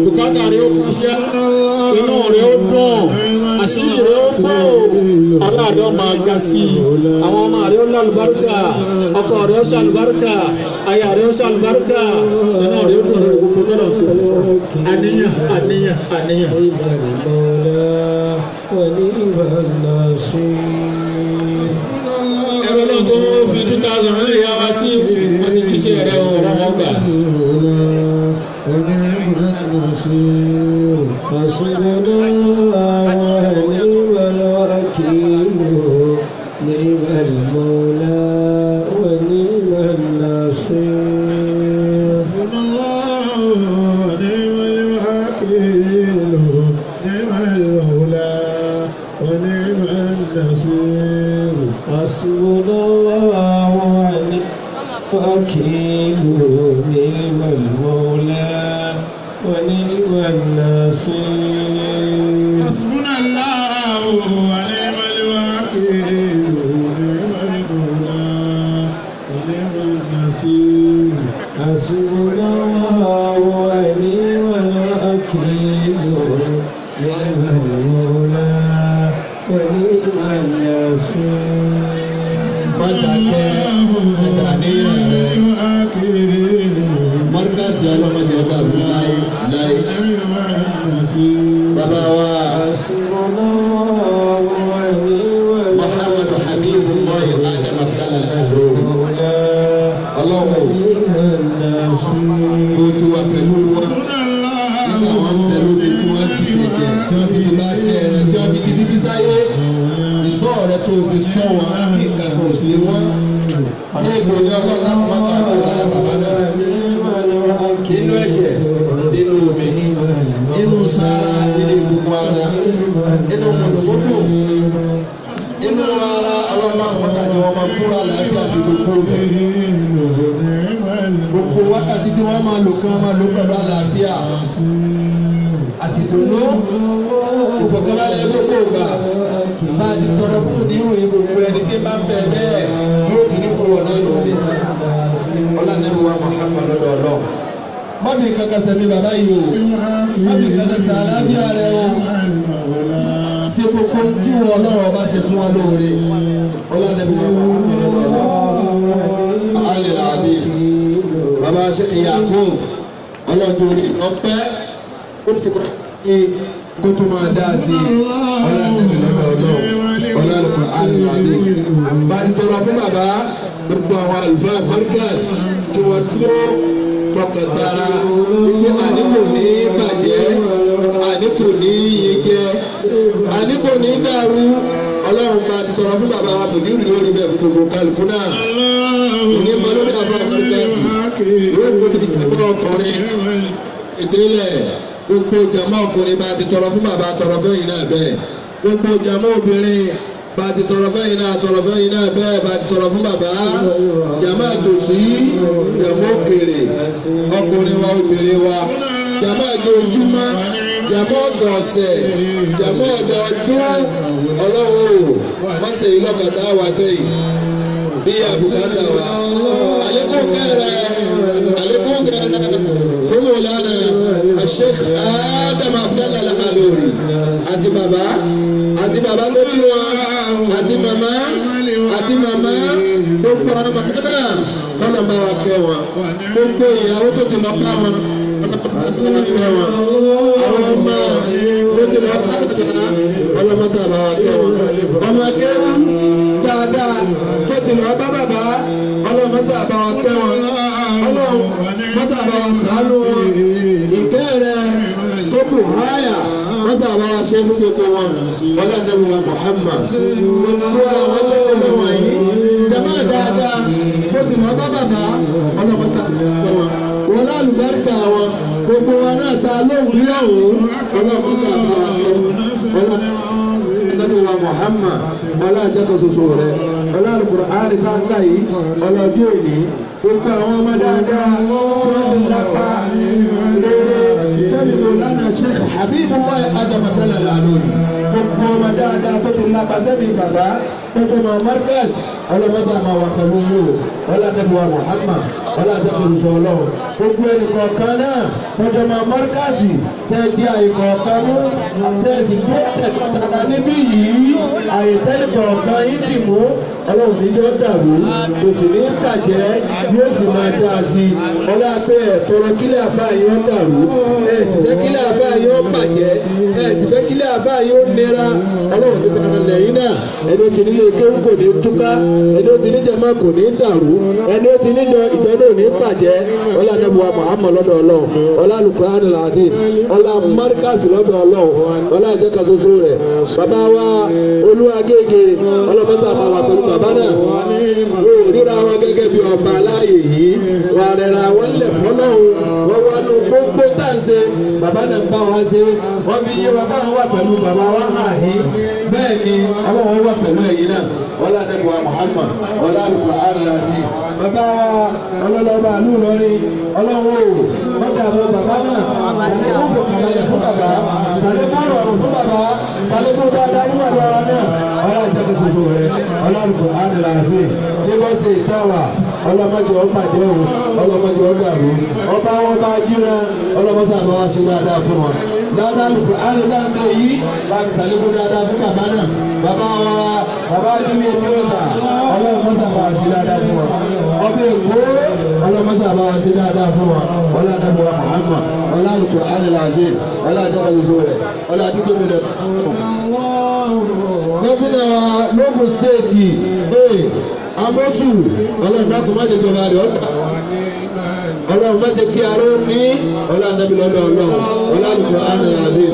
[SPEAKER 1] bùkátà rẹ̀ ó kúṣẹ́, inú rẹ̀ ó dùn, àṣírí rẹ̀ ó bò, ọlá rẹ̀ ó máa ga sí i, àwọn ọmọ rẹ̀ ó lálùbáríkà, ọkọ rẹ̀ ó ṣàlùbáríkà, aya rẹ̀ ó ṣàlùbáríkà, inú rẹ̀ ó dùn lórí gbogbo tó lọ sí i. Àníyàn, àníyàn, àníyàn. Ẹ̀rọ náà tó fi 2000 rẹ̀ yá wa sí wọ́n ti jíṣẹ́ rẹ̀ ọ̀rọ̀ wọn gbà.
[SPEAKER 7] نعم المولى ونعم النصير.
[SPEAKER 2] حسبنا الله ونعم الوكيل نعم المولى ونعم النصير.
[SPEAKER 7] حسبنا الله ونعم الوكيل نعم المولى ونعم النصير.
[SPEAKER 2] حسبنا الله ونعم الوكيل نعم المولى ونعم النصير.
[SPEAKER 7] حسبنا الله ونعم الوكيل نعم المولى ونعم النصير.
[SPEAKER 6] Mọ́tàkẹ́ ẹ̀dàníyàn rẹ̀ mọ́ríkàsì ọlọ́mọdé ọba mi láé láé. Bàbá wa Muhammadu Habibullah Adam Abdallah Al-Alori. Ọlọ́run ó ti wà pẹ̀lú wọn nígbà wọn ń tẹ̀lé omi tí wọ́n fi kẹ̀kẹ́ tí wọ́n fi di bá ṣe ẹran tí wọ́n fi di bíbí sáyé. Ìṣọ́ rẹ tó fi sọ wọn kí nǹkan kò sí wọn. Ní ìgbòho ọlọ́run láti má ta àkókò lára bàbá náà. Nínú ẹ̀jẹ̀, nínú omi, nínú sára, nínú egungun ara, nínú mọ̀dọ̀mọ́dọ̀, nínú ara ọlọ́run láti má ta ni wọ́n máa kúrò àlàáfíà fi gbogbo rẹ̀. Gbogbo wákàtí tí wọ́n máa lò kí wọ́n máa lò pẹ̀lú àlàáfíà àti ìdùnnú ìfọ̀kànbalẹ̀ gbogbo ìgbà. Bá a ti tọrọ fún oníròyìn gbogbo ẹni tí bá ń fẹ́ bẹ́ẹ̀ yóò tún ní fún wọn náà lónìí. Ọlá Ànábì wa Muhammad lọ́dọ̀ ọlọ́run. Má fi kankan sẹ́mi bàbá yìí o, má fi kankan sẹ́ àlàáfíà rẹ o. Ṣé gbogbo tí wọn ọlọ́run ọba ṣe fún wa lóore? Ọlá Ànábì wa Muhammad lọ́dọ̀ ọlọ́run. Alẹ́ làbí bàbá ṣe ìyàgò ọlọ́dún ọpẹ́ ó ti kọ́ ní kó tó máa dá sí i. Ọlá Ànábì lọ́dọ̀ ọlọ́run. Ọlá Al-Qur'an al-Azim. Bá a ti tọrọ fún bàbá gbogbo àwọn àlùfáà Markaz tí wọ́n dúró tọkàntara wípé àní kò ní bàjẹ́, àní kò ní yege, àní kò ní dàrú. Ọlọ́run bá ti tọrọ fún bàbá wa mùdírù yóò rí bẹ́ẹ̀ fún gbogbo kálukú náà. Òní mọ lórí àbá Markaz yóò gbóbi jàmbá ọkùnrin ìdílé gbogbo jàmbá ọkùnrin bá ti tọrọ fún bàbá tọrọ fún ẹ̀yin náà bẹ́ẹ̀. Gbogbo jàmbá obìnrin Bá a ti tọrọ fẹ́yìn náà tọrọ fẹ́yìn náà bẹ́ẹ̀ bá a ti tọrọ fún bàbá. Jàmá tòsí, jàmá òkèrè, ọkùnrin wa obìnrin wa, jàmá àjọjúmọ́, jàmá ọ̀sọ̀ọ̀sẹ̀, jàmá ọ̀dọọdún. Ọlọ́run o, má ṣe yìí lọ́kàtà wà tẹ̀yìn bí àbùkátà wa. Àlékún kẹrẹ, àlékún kẹrẹ fún Mọ̀lánà Sheikh Adam Abdallah Al-Alori àti bàbá tó bí wọn àti màmá gbogbo àwọn màmá náà kọ́nà bá wa kẹ́ wọn, gbogbo ìyàwó tó ti lọ bá wọn kẹ́ wọn, àwọn ọmọ tó ti lọ bá wọn ọlọ́mọsà bá wa kẹ́ wọn, ọmọ akẹ́wù dáadáa tó ti lọ bá bàbá ọlọ́mọsà bá wa kẹ́ wọn, ọlọ́mọsà bá wa ṣàánú wọn, ìkẹ́ rẹ tó kù háyà mọ́sá bá wa ṣe fún gbogbo wọn, ọlọ́dẹ̀wò wa Muhammad. Gbogbo àwọn tó ti lọ wọ̀nyí jama dáadáa tó ti lọ bá bàbá ọlọ́mọsá kẹ́ wọn, wọn lálùbáríkà wọn, gbogbo wọn náà ta lóhùn lọ́hùn ọlọ́mọsá bá wa kẹ́ wọn, ọlọ́dẹ̀wò wa Muhammad. Ọlọ́dẹ̀kọ̀ ṣoṣo rẹ, ọlọ́dẹ̀kùránì táǹkà yìí, ọlọ́dún òní, gbogbo àwọn ọmọ dáadáa tí wọ́n ti lápá rere sẹ́mi Mọ̀lánà Sheikh Habibullah Adam Abdallah Al-Alori, gbogbo ọmọ dáadáa tó ti lápá sẹ́mi bàbá tó máa Markaz, ọlọ́mọsá máa wà pẹ̀lú yìí o, ọlọ́dẹ̀bùwà Muhammad, ọlọ́dẹ̀kùrùsọ ọlọ́run. Gbogbo ẹnì kọ̀ọ̀kan náà tọ́jọ́ máa Markaz tẹ́ di àyè kọ̀ọ̀kan mú, tẹ́sí tó tẹ̀tara níbí yìí, àyè tẹ́lẹ̀ kọ̀ọ̀kan yìí dì mú, ọlọ́run níjọ́ dàrú, kò sì ní bàjẹ́, yóò sì máa dá a sí i. Ọlá pé ẹ̀ tọrọ kílẹ̀ àfa yìí ó dàrú, ẹ̀ sì fẹ́ kílẹ̀ àfa yìí ó bàjẹ́, ẹ̀ sì fẹ́ kílẹ̀ àfa yìí ó nira, ọlọ́run tó fara lẹ́yìn náà. Ẹni ó ti nílé kéwú kò ní túká, ẹni ó ti ní jàmá kò ní dàrú, ẹni ó ti níjọ ìjọ náà ní bàjẹ́. Ọlá nàbùwà Muhammad lọ́dọ̀ ọlọ́run, ọlá Al-Qur'an al-Azim, ọlá Markaz lọ́dọ̀ ọlọ́run, ọlá ìjẹ́ka ṣoṣo rẹ̀. Bàbá wa Olúwagége ọlọ́mọsá máa wà pẹ̀lú bàbá náà, ó ríra wọn gẹ́gẹ́ bí ọba aláàyè yìí, wà rẹ̀ra wọn lẹ̀ fọlọ́hún, wọ́n wá nu gbogbo tá à ń ṣe, bàbá náà ń bá wa ṣe, wọ́n fi yé wa báwọn wà pẹ̀lú bàbá wa hàn yín, bẹ́ẹ̀ ni ọlọ́run wà pẹ̀lú ẹ̀yin náà. Ọlá nàbùwà Muhammad, ọlá Al-Qur'an al-Azim. Bàbá wa ọlọ́lọ́ba àlú Ìlọrin, ọlọ́run o, mọ́tà àbọ̀ bàbá náà, sàlékún fọkànbalẹ̀ fún bàbá, sàlékún rọrùn fún bàbá, sàlékún dáadáa fún bàbá wa náà. Ọlá ìjọba ṣoṣo rẹ, ọlá Al-Qur'an al-Azim. Lagos ìtawà, ọlọ́mọdé ọgbàjẹ́ o, ọlọ́mọdé ọgbàrú, ọba wọn bá jíra, ọlọ́mọsá bá wa ṣe dáadáa fún wọn. Dáadáa Al-Qur'an dáńsẹ̀ yìí, bá mi sàlékún dáadáa fún bàbá náà. Bàbá wa, bàbá níbi ètò ọ̀sà, ọlọ́mọsá bá wa ṣe dáadáa fún wọn. Ọbẹ̀ Èkó, ọlọ́mọsá bá wa ṣe dáadáa fún wọn. Ọlá nàbùwà Muhammad, ọlá Al-Qur'an al-Azim, ọlá àjọkọ̀lùsọ rẹ̀, ọlá àdúgbò rẹ̀. Gómìnà wa lóògùn stéètì Amosu, ọlọ́run dákun má jẹ́ jọba rẹ̀ ọ̀dà, ọlọ́run má jẹ́ kí aró ní, ọlọ́run dábì lọ́dọ̀ ọlọ́run, ọlá Al-Qur'an al-Azim.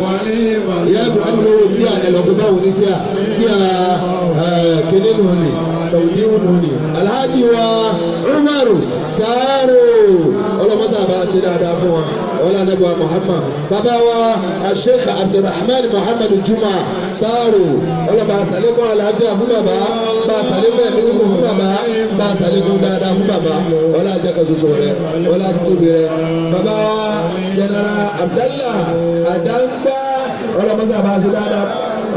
[SPEAKER 6] Ìyá Ibrahim lówó sí à ẹlọ́gbọ́n báwo ní sí à sí à kíní nù ní tàwùdíwù nù ní. Alhaji wa Umaru Saro, ọlọ́mọsá bá ṣe dáadáa fún wa, ọlá nàbí wa Muhammad. Bàbá wa Sheikh Abdulrahman Muhammad Juma Saro, ọlọ́ba àsàlẹ́kùn àlàáfíà fún bàbá, bá àsàlẹ́kùn ẹ̀mí gígùn fún bàbá, bá àsàlẹ́kùn dáadáa fún bàbá, ọlá àjẹkọ̀ ṣoṣo rẹ̀, ọlá títóbi rẹ̀. Bàbá wa General Abdallah Adangba, ọlọ́mọsá bá ṣe dáadáa,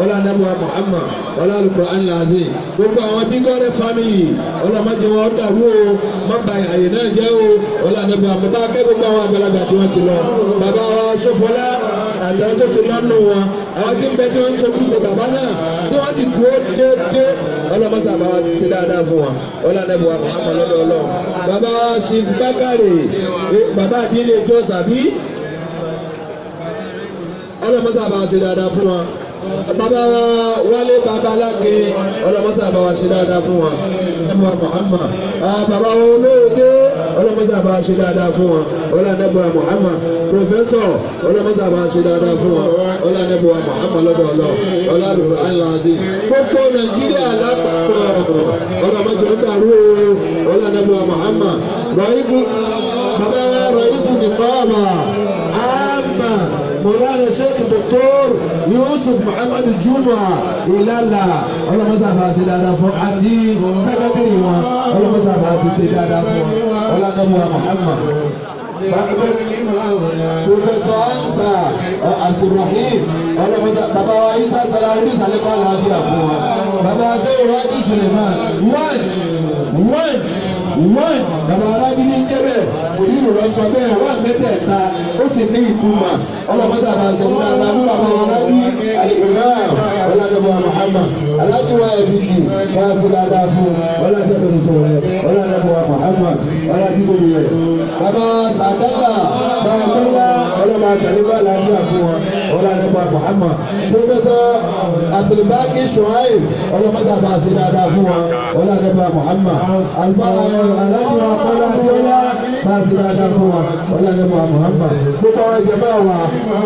[SPEAKER 6] ọlá nàbí wa Muhammad, ọlá Al-Qur'an al-Azim. Gbogbo àwọn Bígọ́rẹ́ family, ọlọ́mọdé wọn dàrú o, má ba àyè náà jẹ́ o, ọlá nàbí wa bàbá akẹ́ gbogbo àwọn àgbàlagbà tí wọ́n ti lọ. Bàbá wa Sọfọlá àtàwọn tó ti lọ́nu wọn, àwọn tí ń bẹ tí wọ́n ń sọkúsọ bàbá náà tí wọ́n sì dúró déédéé, ọlọ́mọsá bá wa ti dáadáa fún wọn, ọlá nàbí wa Muhammad lọ́dọ̀ ọlọ́run. Bàbá wa Chief Bakare, bàbá àdínlé tí ó sàbí, ọlọ́mọsá bá wa ṣe dáadáa fún wọn. Bàbá wa Wálé Babaláke, ọlọ́mọsá bá wa ṣe dáadáa fún wọn, nàbí Muhammad. Bàbá wa olóòdé, ọlọ́mọsá bá wa ṣe dáadáa fún wọn, ọlá nàbí Muhammad. Professor, ọlọ́mọsá bá wa ṣe dáadáa fún wọn, ọlá nàbí Muhammad lọ́dọ̀ ọlọ́, ọlá Al-Qur'an al-Azim. Gbogbo Nàìjíríà lápapọ̀, ọlọ́mọdé ọ̀dàrú o, ọlá nàbí Muhammad. Bàbá wa Rọ̀yísù Nìkọ́ọ̀bà, àmà Mọ̀lánà Sheikh Dr. Yusuf Muhammad Juma Ìlàlà ọlọ́mọsá bá ṣe dáadáa fún àti sẹ́kẹ́tìrì wọn ọlọ́mọsá bá ṣe dáadáa fún wọn ọlọ́mọsá Muhammad. Professor Hamza Abdulrahim ọlọ́mọsá bàbá wa Isa Salawudeen sàlẹ́kọ̀ àlàáfíà fún wa bàbá wa sẹ́yìn Raji Suleiman 1 1 1 bàbá alájí ní jẹ́bẹ̀ onírò lọ sọ bẹ́ẹ̀ wà mẹ́tẹ̀ẹ̀ta ó sì ní ìtumọ̀ ọlọ́mọdé àbá ṣe fún dáadáa fún bàbá alájí al-Imam ọlọ́dọ̀bọ̀ Muhammad alájí wa ẹ̀bìtì wà á ṣe dáadáa fún ọlọ́dọ̀ tuntun rẹ ọlọ́dọ̀bọ̀ Muhammad ọlọ́dí gbogbo rẹ bàbá sàdálà bàbá gbọ́lá ọlọ́mọ àṣàlẹ́kọ̀ àlàáfíà fún wọn ọlọ́dọ̀bọ̀ Muhammad Professor Abdulbaki Shuaib ọlọ́mọdé àbá ṣe dáadáa fún wọn ọlọ́dọ̀bọ̀ Muhammad alfa aláàbò akọ́lá abíọ́lá bá a ti dáadáa fún wa ọlọ́dẹ̀bọ̀ Muhammad gbogbo àwọn ìjọba wa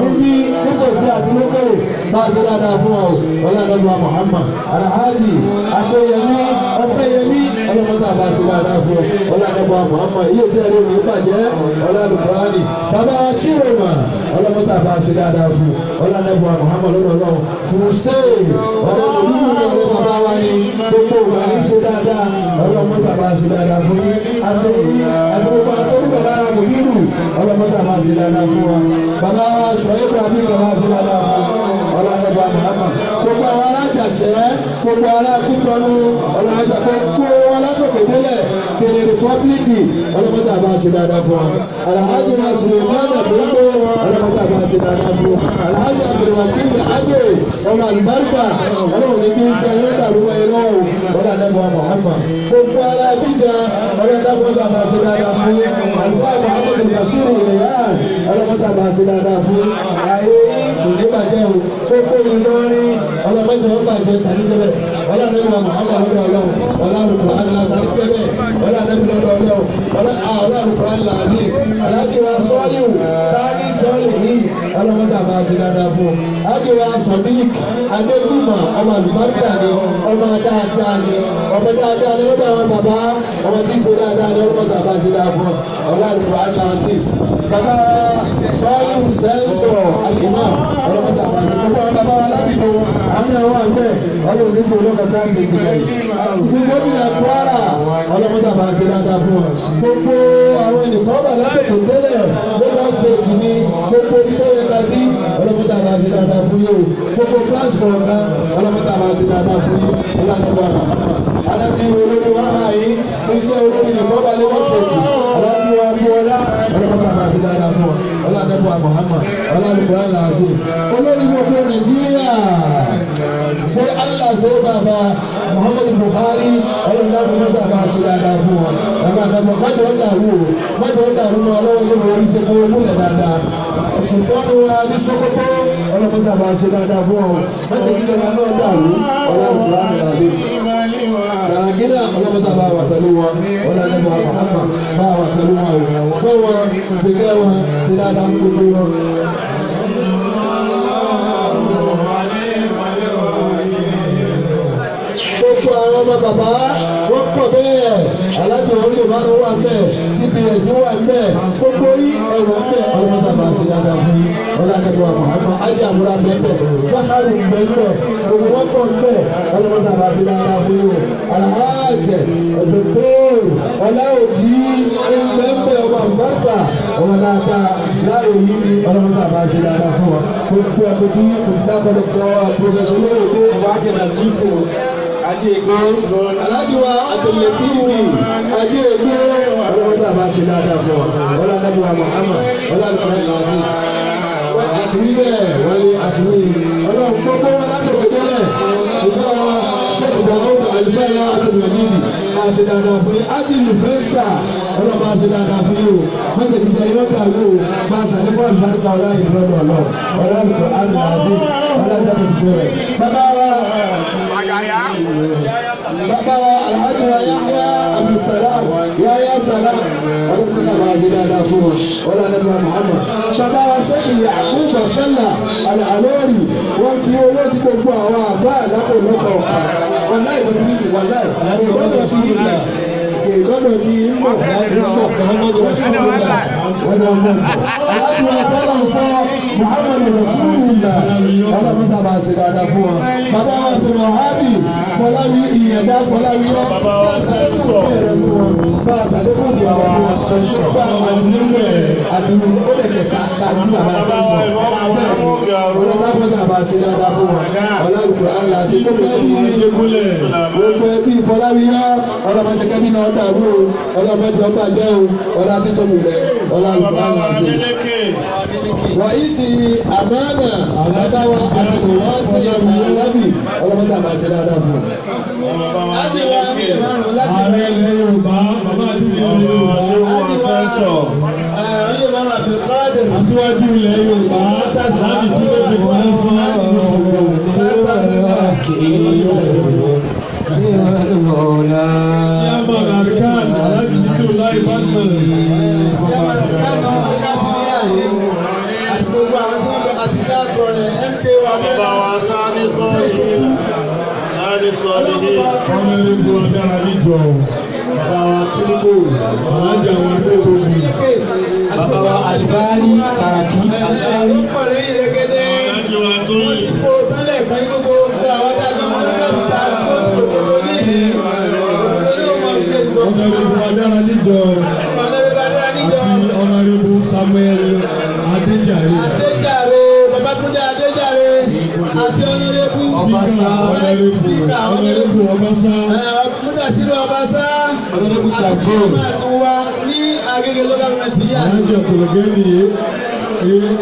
[SPEAKER 6] níbi nítòsí àti lókèrè bá a ti dáadáa fún wa ọlọ́dẹ̀bọ̀ Muhammad alhaji akóyẹmí ọpẹ́yẹmí ọlọ́mọsá bá a ti dáadáa fún ọlọ́dẹ̀bọ̀ Muhammad ilé iṣẹ́ rẹ̀ ní bàjẹ́ ọlọ́dẹ̀bọ̀rání bàbá chiroma ọlọ́mọsá bá a ti dáadáa fún ọlọ́dẹ̀bọ̀ Muhammad ọlọ́dọ̀ fúnṣe ọ̀rẹ́ mọ̀lúù ọ̀rẹ́ bàbá wa ni gbogbo ìgbà ní ṣe dáadáa ọlọ́mọsá bá a ti dáadáa fún yín àtẹ̀yìn àtẹ̀gbogbo àtẹ̀gbogbo lára kò nílù ọlọ́mọsá máa ti dáadáa fún wa bàbá sọ̀rọ̀ Ibrahim kan máa ti dáadáa fún ọlọ́mọba Muhammad gbogbo àwọn alájàṣẹ́ gbogbo ará Kútọ́nù ọlọ́mọsá gbogbo wọn látòkè délẹ̀ Benin Republic ọlọ́mọsá máa ti dáadáa fún wa Alhaji wa Suleiman Bello ọlọ́mọsá máa ti dáadáa fún Alhaji Abdulwakil Adé ọmọ àlùbáríkà ọlọ́run ní kí n sẹ́ ẹ̀rọ ìdàrúmọ̀ ẹ̀ lọ́wọ́ ọlọ́mọba Muhammad gbogbo ará Abidjan ọlọ́mọsá máa ti dáadáa fún àlùfáà Muhammad Bashir Ilyas ọlọ́mọsá máa ti dáadáa fún ayé kò ní bàjẹ́ o fọ́pọ̀ Ìlọrin ọlọ́mọdé wọn bàjẹ́ tàbí jẹ́bẹ̀ ọlọ́dẹ́gbà Muhammad lọ́dọ̀ ọlọ́run ọlọ́rùkọ̀ àdìlá tàbí jẹ́bẹ̀ ọlọ́dẹ́gbà lọ́dọ̀ ọlọ́run ọlọ́rùkọ̀ àdìlá àdì aláàjì wa sọ́ọ̀lìwù tání sọ́ọ̀lì yìí ọlọ́mọdé àbá ṣe dáadáa fún aláàjì wa Sodiq Adéjùmọ̀ ọmọ àlùbáríkà ni ọmọ dáadáa ni ọmọ dáadáa ni lọ́dọ̀ àwọn bàbá ọmọ tí ì ṣe dáadáa ni ọlọ́mọdé àbá ṣe dáadáa fún ọlọ́rùkọ̀ àdìlá àzif bàbá sọ́ọ̀lìwù sẹ́ńsọ̀ àlìmọ́ ọlọ́mọdé àbá ṣe gbogbo àwọn bàbá wa lábìbò àwọn àwọn àgbẹ̀ ọlọ́run ní sọ̀rọ̀ lọ́kàn sáà ṣe ìdílé yìí gómìnà Kwara ọlọ́mọdé àbá ṣe dáadáa fún wọn gbogbo àwọn ènìyàn bá látòkè délẹ̀ Lagos State ní gbogbo ibi tó yẹ ká sí ọlọ́mọdé àbá ṣe dáadáa fún yìí o gbogbo branch kọ̀ọ̀kan ọlọ́mọdé àbá ṣe dáadáa fún yìí ọlọ́mọdé àbá aláti olórí wa hàn yín tó iṣẹ́ olórí nìkan bá Lagos State aláti wa bíọ́lá ọlọ́mọdé àbá ṣe dáadáa fún wọn ọlọ́mọdé Muhammad ọlọ́mọdé àlàáfíà olórí gbogbo Nàìjíríà ṣé Allah ṣe bàbá Muhammadu Buhari ọlọ́dúnrún mọ́sá bá ṣe dáadáa fún wọn ọlọ́dúnrún mọ́jọ́ ń dàrú o mọ́jọ́ ń dàrú mọ́ ọlọ́wọ́ tó wọlé ṣe kó múlẹ̀ dáadáa ṣùgbọ́n wa ní Sókótó ọlọ́mọsá bá ṣe dáadáa fún wọn mọ́jọ́ kíjọba náà dàrú ọlọ́dúnrún àmì sàràkínà ọlọ́mọsá bá wà pẹ̀lú wọn ọlọ́dúnrún Muhammad bá wà pẹ̀lú wọn fún wọn ṣèkẹ́ wọn ṣe dáadáa fún gbogbo wọn. Gbogbo àwọn ọmọ bàbá wọ́n pọ̀ bẹ́ẹ̀ alájọ orílẹ̀ márùn wà bẹ́ẹ̀ CBS wà bẹ́ẹ̀ gbogbo yín ẹ̀wà bẹ́ẹ̀ ọlọ́mọdé àbá ṣe dáadáa fún yín ọlọ́dẹ́gbọ̀ Muhammad ajé àmúra bẹ́ẹ̀ bákàrù bẹ́ẹ̀ gbogbo wọn pọ̀ bẹ́ẹ̀ ọlọ́mọdé àbá ṣe dáadáa fún yín o alhaji ọ̀dọ̀dọ̀ ọláòjì ńbẹ́ńbẹ́ ọmọ àlùbáríkà ọmọ dáadáa láàyò yìí ni ọlọ́mọdé àbá ṣe dáadáa fún wọn gbogbo ẹ̀kọ́ tí kò ti dákọ̀ Alhaji wa Abdul-Lateef ajé ègbé ọlọ́mọdé àbá ṣe dáadáa fún wa ọlọ́dẹ́bí wa Muhammad ọlọ́dẹ́bí wa àtúwí bẹ́ẹ̀ wọlé àtúwí ọlọ́run gbogbo wọn látòkè délẹ̀ ìgbà wọn Sheikh Dawud Alifẹ́lá Abdul-Majid máa ṣe dáadáa fún yín ájìlú fẹ́ǹsà ọlọ́run máa ṣe dáadáa fún yín o mọ́tò ìṣe yóò dàrú o máa ṣàlékún àlùbáríkà ọlọ́run lọ́dọ̀ ọlọ́run ọlọ́run àdùnnàzí ọlọ́run tuntun rẹ̀ bàbá wa bàbá wa Alhaji wa Yahya Abdulsalam Yahya Salam ọlọ́run sábà ṣe dáadáa fún wọn ọlọ́run Muhammad bàbá wa Sheikh Yakub Abdallah Al-Alori wọ́n fi owó sí gbogbo àwọn àfáà lápò lọ́kọ̀ọ̀kan wàláì wọ́n ti níbi wàláì ìgbọ́dọ̀ sí ìgbà òkè lọ́dọ̀ tí ń bọ̀ Muhammadu Rasulullah ọ̀dọ̀ ọmọ aláàbí wa fọlọ́nsọ Muhammadu Rasulullah ọlọ́mọ sábà ṣe dáadáa fún wọn. Bàbá wa tó Wàhábì Fọláwí Ìyẹ̀dá Fọláwí yọ bá a ṣàlékún bẹ̀rẹ̀ fún wọn bá a ṣàlékún bẹ̀rẹ̀ fún wọn gbogbo àwọn àtìlúwẹ̀ àtìlú ó lè kẹta tàbí bàbá àti sọ ọlọ́mọ sábà ṣe dáadáa fún wọn ọlọ́rùkọ àlà àti gbogbo ẹbí Fọláwí yọ ọlọ́mọ jẹ́kẹ́bí náà dàrú o ọlọ́mọ jẹ́ ọba jẹ́ o ọlá títóbi rẹ ọlọ́rùkọ àlà àti. Wàyísì àmàna àbáwá àtìwọ́sì àlábì ọlọ́mọ sábà ṣe dáadáa fún un.
[SPEAKER 2] Ààrẹ ilẹ̀ Yorùbá, bàbá àdúgbò ilẹ̀ Yorùbá, aṣíwájú ilẹ̀ Yorùbá, láti tún ṣe fi wọ́n sọ Chairman Arkan, Alhaji Zikiru Lai Badmus.
[SPEAKER 4] Bàbá wa Sani Sọ́ọ̀lì Sani Sọ́ọ̀lì.
[SPEAKER 2] Ọmọlẹ́gbọ̀n adára níjọ, bàbá wa Tinubu, Alhaji àwọn Adétòbí.
[SPEAKER 7] Bàbá wa Alibari Saraki Alibari.
[SPEAKER 4] Alhaji wa Tóyìn.
[SPEAKER 2] Ọmọlẹ́gbọ̀n adára níjọ àti Ọ̀nàrẹ́bù Samuel Adéjàre.
[SPEAKER 4] Adéjàre Babátúndé Adéjàre àti Ọ̀nàrẹ́bù
[SPEAKER 2] Ọbaṣá Ọ̀nàrẹ́bù Ọbaṣá.
[SPEAKER 4] Múdàsílù Ọbaṣá
[SPEAKER 7] Ọ̀nàrẹ́bù Sàjò.
[SPEAKER 4] àti wa ní Agége local government yìí.
[SPEAKER 2] Alhaji Abdulgani.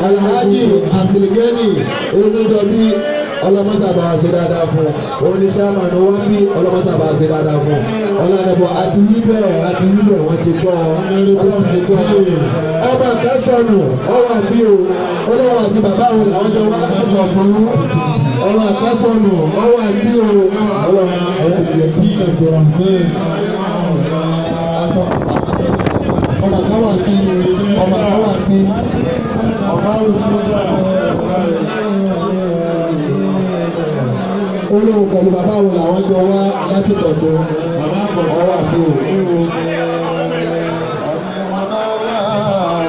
[SPEAKER 6] Alhaji Abdulgani Olújọbí ọlọ́mọ́sàbà ṣe dáadáa fún un òní sàmánù wọn bí ọlọ́mọ́sàbà ṣe dáadáa fún un ọlọ́dẹ̀bọ̀ àti wíbẹ̀ àti wíbẹ̀ wọ́n ti gbọ́ ọlọ́run ti gbọ́ ọba kan sọnù ọwọ́ àbí o ọlọ́wọ́ àti bàbá àwọn làwọn jọ wọ́n láti pọ̀ fún ọba kan sọnù ọwọ́ àbí o ọlọ́run àtọ ọba kan wà bí ọba kan wà bí.
[SPEAKER 4] Ọba òṣùgbà.
[SPEAKER 6] Olóhùn pẹ̀lú bàbá àwọn làwọn jọ wá láti pọ̀ tó ọwọ́ àbí o.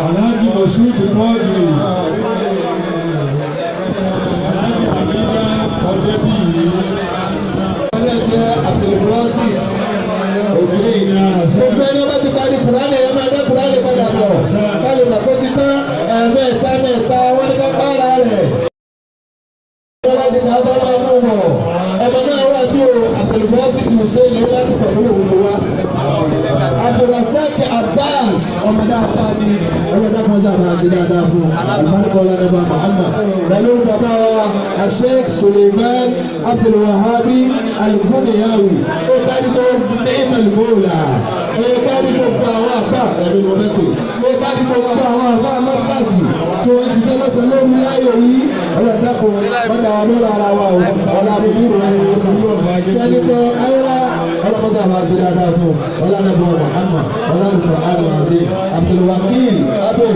[SPEAKER 2] Alhaji Moshood Quadri. Alhaji Amina Ọdẹ́bíyì.
[SPEAKER 6] Ọlẹ́ jẹ́ Abdulbasit Hussein. Gbogbo ẹni ọba ti parí Kùránì ẹ máa dá Kùránì padà bọ̀. Káàlì màkó ti tán ẹ̀ẹ̀mẹ́ta mẹ́ta wọ́n ní ká pààrà rẹ̀. Ọba ti kà á bá máa mú bọ̀. Ọmọ náà wà bí o Abdulbasit Hussein ló láti pẹ̀lú òun tó wá. Abdulrasaq Abbas ọmọ dáadáa ni ọlọ́dà kan sábà máa ṣe dáadáa fún alibarika ọlọ́dàbà Muhammad pẹ̀lú bàbá wa Sheikh Suleiman Abdulwahabi Al-Bunyawi ó kárí kó ní ìmọ̀lẹ́fọ́ọ̀lá ó kárí kó gba àwọn àfa ẹ̀mí ni mo fẹ́ pè ó kárí kó gba àwọn àfa mọ́kàsì tí wọ́n ti ṣiṣẹ́ lọ́sàn-án lóru láyò yìí ọlọ́dà kan wọ́n dà wọn lọ́rọ̀ ara wa o ọ̀là àbúrò sẹ́nitọ́ ayélujára ọlọ́mọdé máa ṣe dáadáa fún ọlọ́dàbọ̀ Muhammad ọlọ́dàbọ̀ alwazi Abdulwakil abe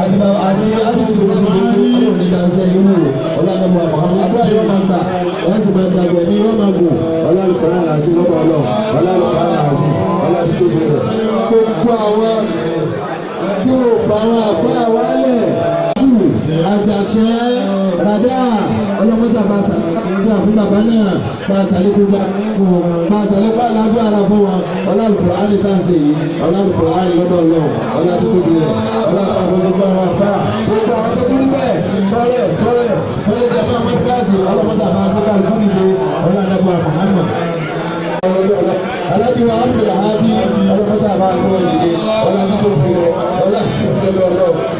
[SPEAKER 6] àti àti àti ọlọ́run ní dáńsẹ́ yìí wò ọlọ́dàbọ̀ Muhammad àdúrà yóò máa ta ẹ̀ sì máa dàgbẹ̀ ní yóò máa gùn ọlọ́dàbọ̀ alwazi lọ́dọ̀ ọlọ́ ọlọ́dàbọ̀ alwazi ọlọ́dàbọ̀ rẹ̀ gbogbo àwọn tí wò fà wọn àfa wálẹ̀ àjàṣẹ́ rádà ọlọ́mọ́sà bá sàlẹ̀ fún bàbá náà bá sàlẹ̀ bá fún bá sàlẹ̀ bá làbẹ́ ara fún wa ọlọ́lùkọ́ àní tá à ń ṣe yìí ọlọ́lùkọ́ àní lọ́dọ̀ ọlọ́run ọlọ́tótóbi rẹ̀ ọlọ́pàá gbogbo àwọn afá gbogbo àwọn tó tún rí bẹ́ẹ̀ tọ́lẹ̀ tọ́lẹ̀ tọ́lẹ̀ jẹ́ fún amẹ́ríkàsì ọlọ́mọ́sà bá gbé kálukú dìde ọlọ́dàbọ̀ Muhammad alájí wa abdulhadi ọlọ́mọ́sà bá gbé dìde ọlọ́tótóbi rẹ̀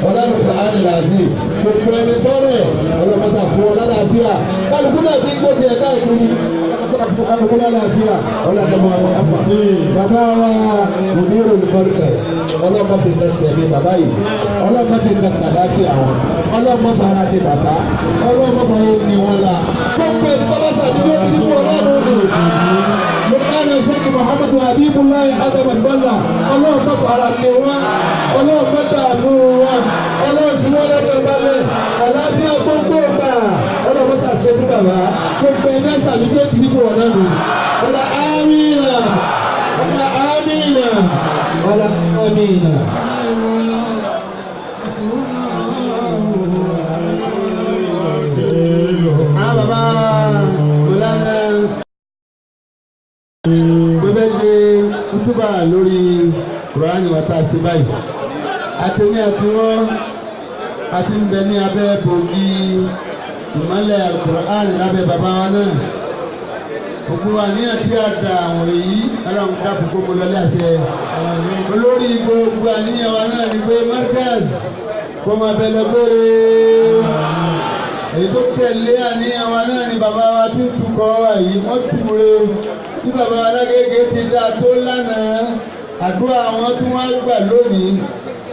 [SPEAKER 6] ọlọ́lùkọ́ àní làásì gbogbo ẹni tọ́lẹ̀ ọlọ́mọ́sà fún ọlọ́láfíà kálukú náà ti gbé tiẹ̀ káàkiri kálukú lálàáfíà ọlọ́dọ̀mọ́ àwọn bàbá wa Munirul Markaz ọlọ́mọ fi nǹkan sẹ̀mí bàbá yìí ọlọ́mọ fi nǹkan sàláfíà wọn ọlọ́mọ fara ní bàbá ọlọ́mọ fara ní wọn la gbogbo ẹni bàbá sàdúró ti fún ọlọ́run ní lukman sheikh muhammadu habibulayi adam abdallah ọlọ́mọ fara ní wọn ọlọ́mọ dààmú wọn ọlọ́run fi wọn lọ́dọ̀ balẹ̀ àlàáfíà gbogbo gbà ọlọ́mọ sàṣẹ fún bàbá gbogbo ẹni sàmì tó ti ní fún wọn náà nù ọlá amínà ọlá amínà
[SPEAKER 7] والعالمين.
[SPEAKER 4] Bàbá Mọ̀lánà mo fẹ́ ṣe kútúbà lórí Kùránì wa tá a ṣe báyìí. Àtẹ̀mí àti wọ́n àti ń bẹ ní abẹ́ bògì ìmọ́lẹ̀ Kùránì lábẹ́ bàbá wa náà. Òkú wa ní àti àdá àwọn èyí ọlọ́run dákun kó mo lọlé àṣẹ. Olórí gbogbo àníyàn wa náà ni pé Markaz kó máa bẹ lọ gbére. Èyí tó tẹ̀lé àníyàn wa náà ni bàbá wa ti ń tukọ̀ wa yìí wọ́n túre tí bàbá wa Lágége ti dá tó lánàá àdúrà àwọn tí wọ́n gbà lónìí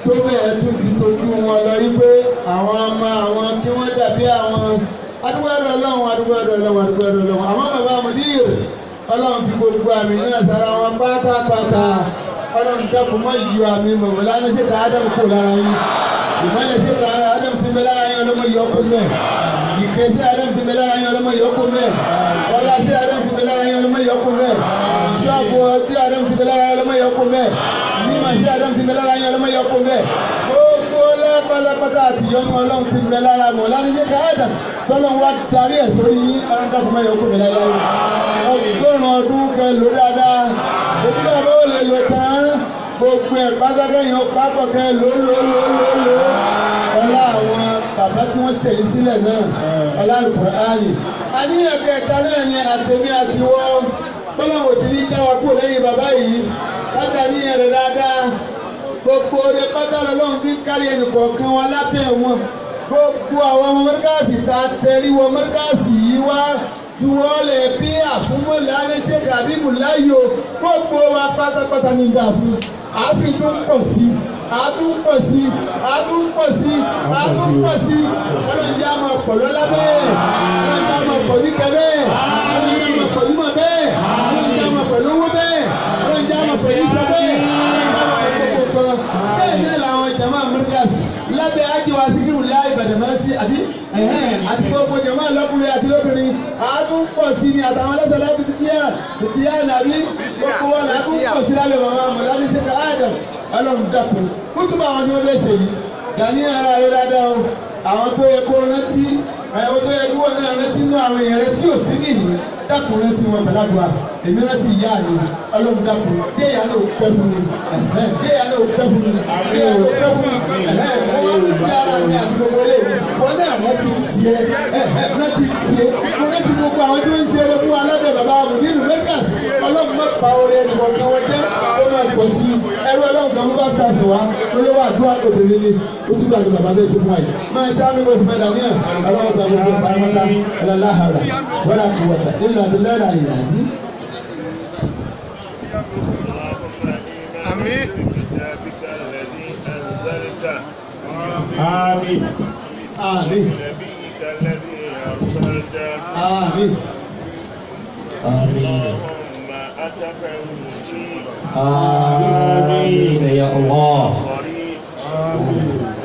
[SPEAKER 4] tó bẹ́ẹ̀ tún ju tójú wọn lọ rí pé àwọn ọmọ àwọn tí wọ́n dàbí àwọn adúgbò ẹ̀rọ ọlọ́run adúgbò ẹ̀rọ ọlọ́run adúgbò ẹ̀rọ ọlọ́run àwọn bàbá Mudir ọlọ́run fi gbogbo àmì náà sára wọn pátápátá ọlọ́run dákun mọ́ ìyọ àmì mọ̀mọ́lá ní sèkà Ádámù kò lára yín ìmọ̀lẹ̀ sèkà Ádámù ti bẹ lára yín ọlọ́mọ yọ ọkọ mẹ́ ìkẹ́ sí Ádámù ti bẹ lára yín ọlọ́mọ yọ ọkọ mẹ́ ọlá sí Ádámù ti bẹ lára yín ọlọ́mọ yọ ọkọ mẹ́ ìṣọ́ àbò tí Ádámù ti bẹ lára yín ọlọ́mọ yọ ọkọ mẹ́ mímọ̀ sí Ádámù ti bẹ lára yín ọlọ́mọ yọ ọkọ mẹ́ gbogbo lápálápátá àti ìyọnu ọlọ́run ti bẹ lára mọ̀ láti sèkà Ádámù tọ́lọ́run wá darí ẹ̀ sórí yín ọlọ́run dákun má yọ ọkọ mi láyé ọgọ́rùn-ún ọdún kẹ ló dáadáa òbí bàbá ò lè lò tán gbogbo ẹ̀ pátákẹ́yìn pápọ̀ kẹ ló ló ló ló ló ọlá àwọn bàbá tí wọ́n ṣẹ̀yìn sílẹ̀ náà ọlá Al-Qur'ani. Àníyàn kẹta náà ni àtẹ̀mí àtiwọ́ bọ́lá ti ní jáwa kúrò lẹ́yìn bàbá yìí káta níyàn rẹ̀ dáadáa gbogbo rẹ̀ pátá lọ́lọ́run fi kárí ẹnì kọ̀ọ̀kan wọn lábẹ́ wọn gbogbo àwọn ọmọ mọ́ríkàsì ta tẹ̀rí wọ mọ́ríkàsì yìí wá juwọ́lẹ̀ bí àfúnmọ́lá ṣe kàbíbù láyò gbogbo wa pátápátá ní ìgbà fún a sì tún pọ̀ sí a tún pọ̀ sí a tún pọ̀ sí a tún pọ̀ sí ọlọ́njẹ́ a máa pọ̀ lọ́lá bẹ́ẹ̀ ọlọ́njẹ́ a máa pọ̀ níkẹ́ bẹ́ẹ̀ ọlọ́njẹ́ a máa pọ̀ nímọ̀ bẹ́ẹ̀ ọlọ́njẹ́ a máa pọ̀ lówó bẹ́ẹ̀ ọlọ́njẹ́ a máa pọ̀ níṣọ́ bẹ́ẹ̀ ọlọ́njẹ́ a máa pọ̀ gbogbo kan bẹ́ẹ̀ náà làwọn jama Markaz lábẹ́ ájọ Síkírù Láì Bàdàmásí àbí àti gbogbo jama lọ́kùnrin àti lóbìnrin àádùn pọ̀ sí ni àtàwọn ẹlẹ́sẹ̀ láti tìyà nàbí gbogbo wọn làádùn pọ̀ sí lábẹ́ bàbá mọ̀láni ṣèkà Adam ọlọ́run dákun kútùbà àwọn tí wọ́n fẹ́ ṣe yìí dání ara rẹ dáadáa o àwọn tó yẹ kó rántí àwọn tó yẹ kó wọn náà rántí inú àwọn èèyàn rẹ tí ò sí nìyí dákun rántí wọn pẹ̀lágbà èmi rántí ìyá mi ọlọ́run dákun dé ìyá náà pẹ́ fún mi dé ìyá náà pẹ́ fún mi dé ìyá náà pẹ́ fún mi wọ́n rántí ara mi àti gbogbo ilé mi wọn náà rántí tiẹ̀ rántí tiẹ̀ mo rántí gbogbo àwọn tó ń ṣe eré fún alábẹ́ bàbá Mudir Markaz ọlọ́run má pa orí ẹnì kọ̀ọ̀kan wọn jẹ́ ó máa pọ̀ sí ẹrú ọlọ́run kan mú bá fi tàṣẹ wá olówó àdúrà obìnrin ni ó túbọ̀ àti bàbá bẹ́ẹ̀ ṣe fún wa yìí máa ṣe àmì oṣù mẹ́ta ní ẹ̀ ọlọ́run kan gbogbo pátápátá ọlọ́láhàrà wala quwwata illa billahi al-aliyyil azim.
[SPEAKER 2] Àmín.
[SPEAKER 4] Àmín. Àmín. Àmín.
[SPEAKER 7] آمين آمين يا الله.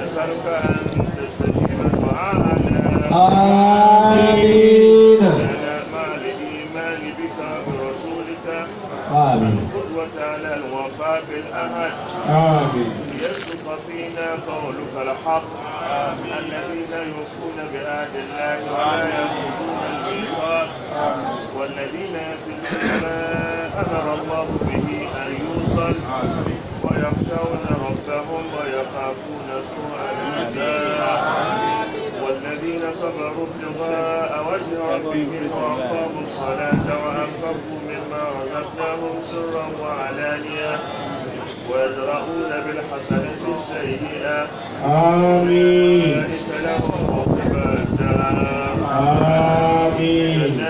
[SPEAKER 2] نسألك أن تستجيب دعاءنا.
[SPEAKER 7] آمين.
[SPEAKER 2] مع الإيمان بك وبرسولك.
[SPEAKER 7] آمين.
[SPEAKER 2] القدوة على الوفاء بالعهد.
[SPEAKER 3] آمين.
[SPEAKER 2] يصدق فينا قولك الحق. الذين يوفون بعهد الله ولا ينقضون الميثاق. والذين يصلون ما أمر الله به أن يوصل. ويخشون ربهم ويخافون سوء الحساب. والذين صبروا ابتغاء وجه ربهم وأقاموا الصلاة وأنفقوا مما رزقناهم سرا وعلانية ويدرؤون بالحسنة السيئة.
[SPEAKER 3] آمين.
[SPEAKER 2] أولئك لهم عقبى الدار.
[SPEAKER 3] آمين.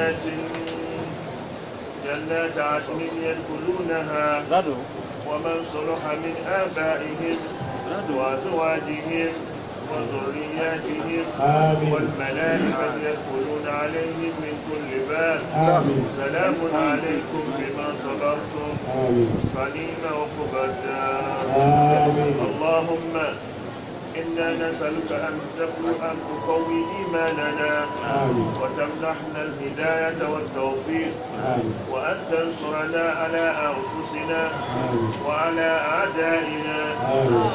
[SPEAKER 2] جنات عدن يدخلونها ومن صلح من آبائهم وأزواجهم وذرياتهم والملائكة يدخلون عليهم من كل باب. سلام عليكم بما صبرتم فنعم عقبى الدار. اللهم
[SPEAKER 8] إنا نسألك أن تقوي إيماننا وتمنحنا الهداية والتوفيق وأن تنصرنا على أنفسنا وعلى أعدائنا.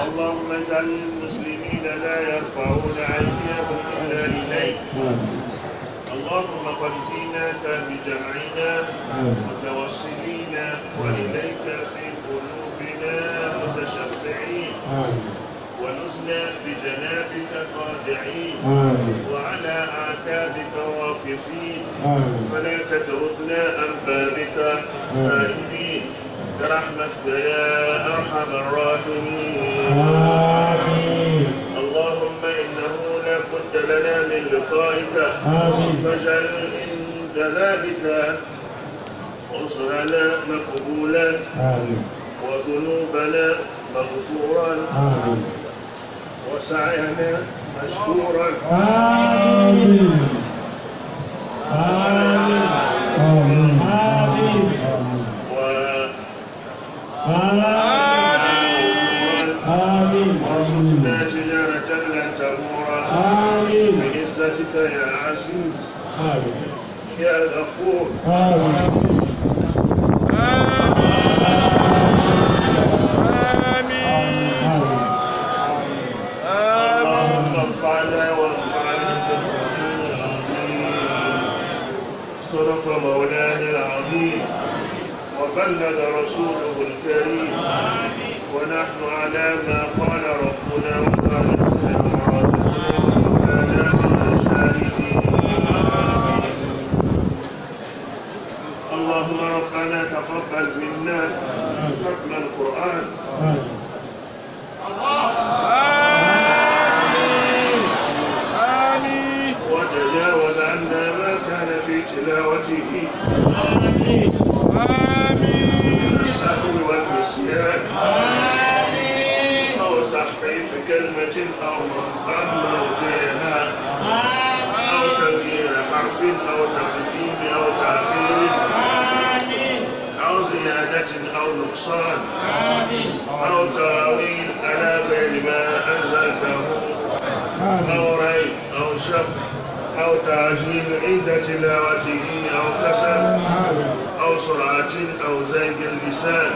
[SPEAKER 8] اللهم اجعل المسلمين لا يرفعون أيديهم إلا إليك. اللهم قد جئناك بجمعنا متوسلين وإليك في قلوبنا متشفعين ونزنا بجنابك خادعين وعلى أعتابك واقفين فلا تتركنا عن بابك خائبين برحمتك يا أرحم الراحمين. اللهم إنه لا بد لنا من لقائك فاجعل عند ذلك عذرنا مقبولا وذنوبنا مغفورا وسعينا مشكورا.
[SPEAKER 2] آمين. آمين. آمين. آمين.
[SPEAKER 8] وارزقنا تجارة لن تبور.
[SPEAKER 2] آمين.
[SPEAKER 8] بعزتك يا عزيز.
[SPEAKER 2] آمين.
[SPEAKER 8] يا غفور.
[SPEAKER 2] آمين.
[SPEAKER 8] اللهم انفعنا وانفعنا بالقرآن العظيم. صدق مولانا العظيم وبلغ رسوله الكريم ونحن على ما قال ربنا وخالقنا ورازقنا ومولانا من الشاهدين. اللهم ربنا تقبل منا ختم القرآن. وتجاوز عنا ما كان في تلاوته من السهو والنسيان أو تحريف كلمة أو عن موضعها أو تغيير حرف أو تقديم أو تأخير أو زيادة أو نقصان أو تأويل على غير ما أنزلته أو ريب أو شك أو تعجيل عند تلاوته أو كسل أو سرعة أو زيغ اللسان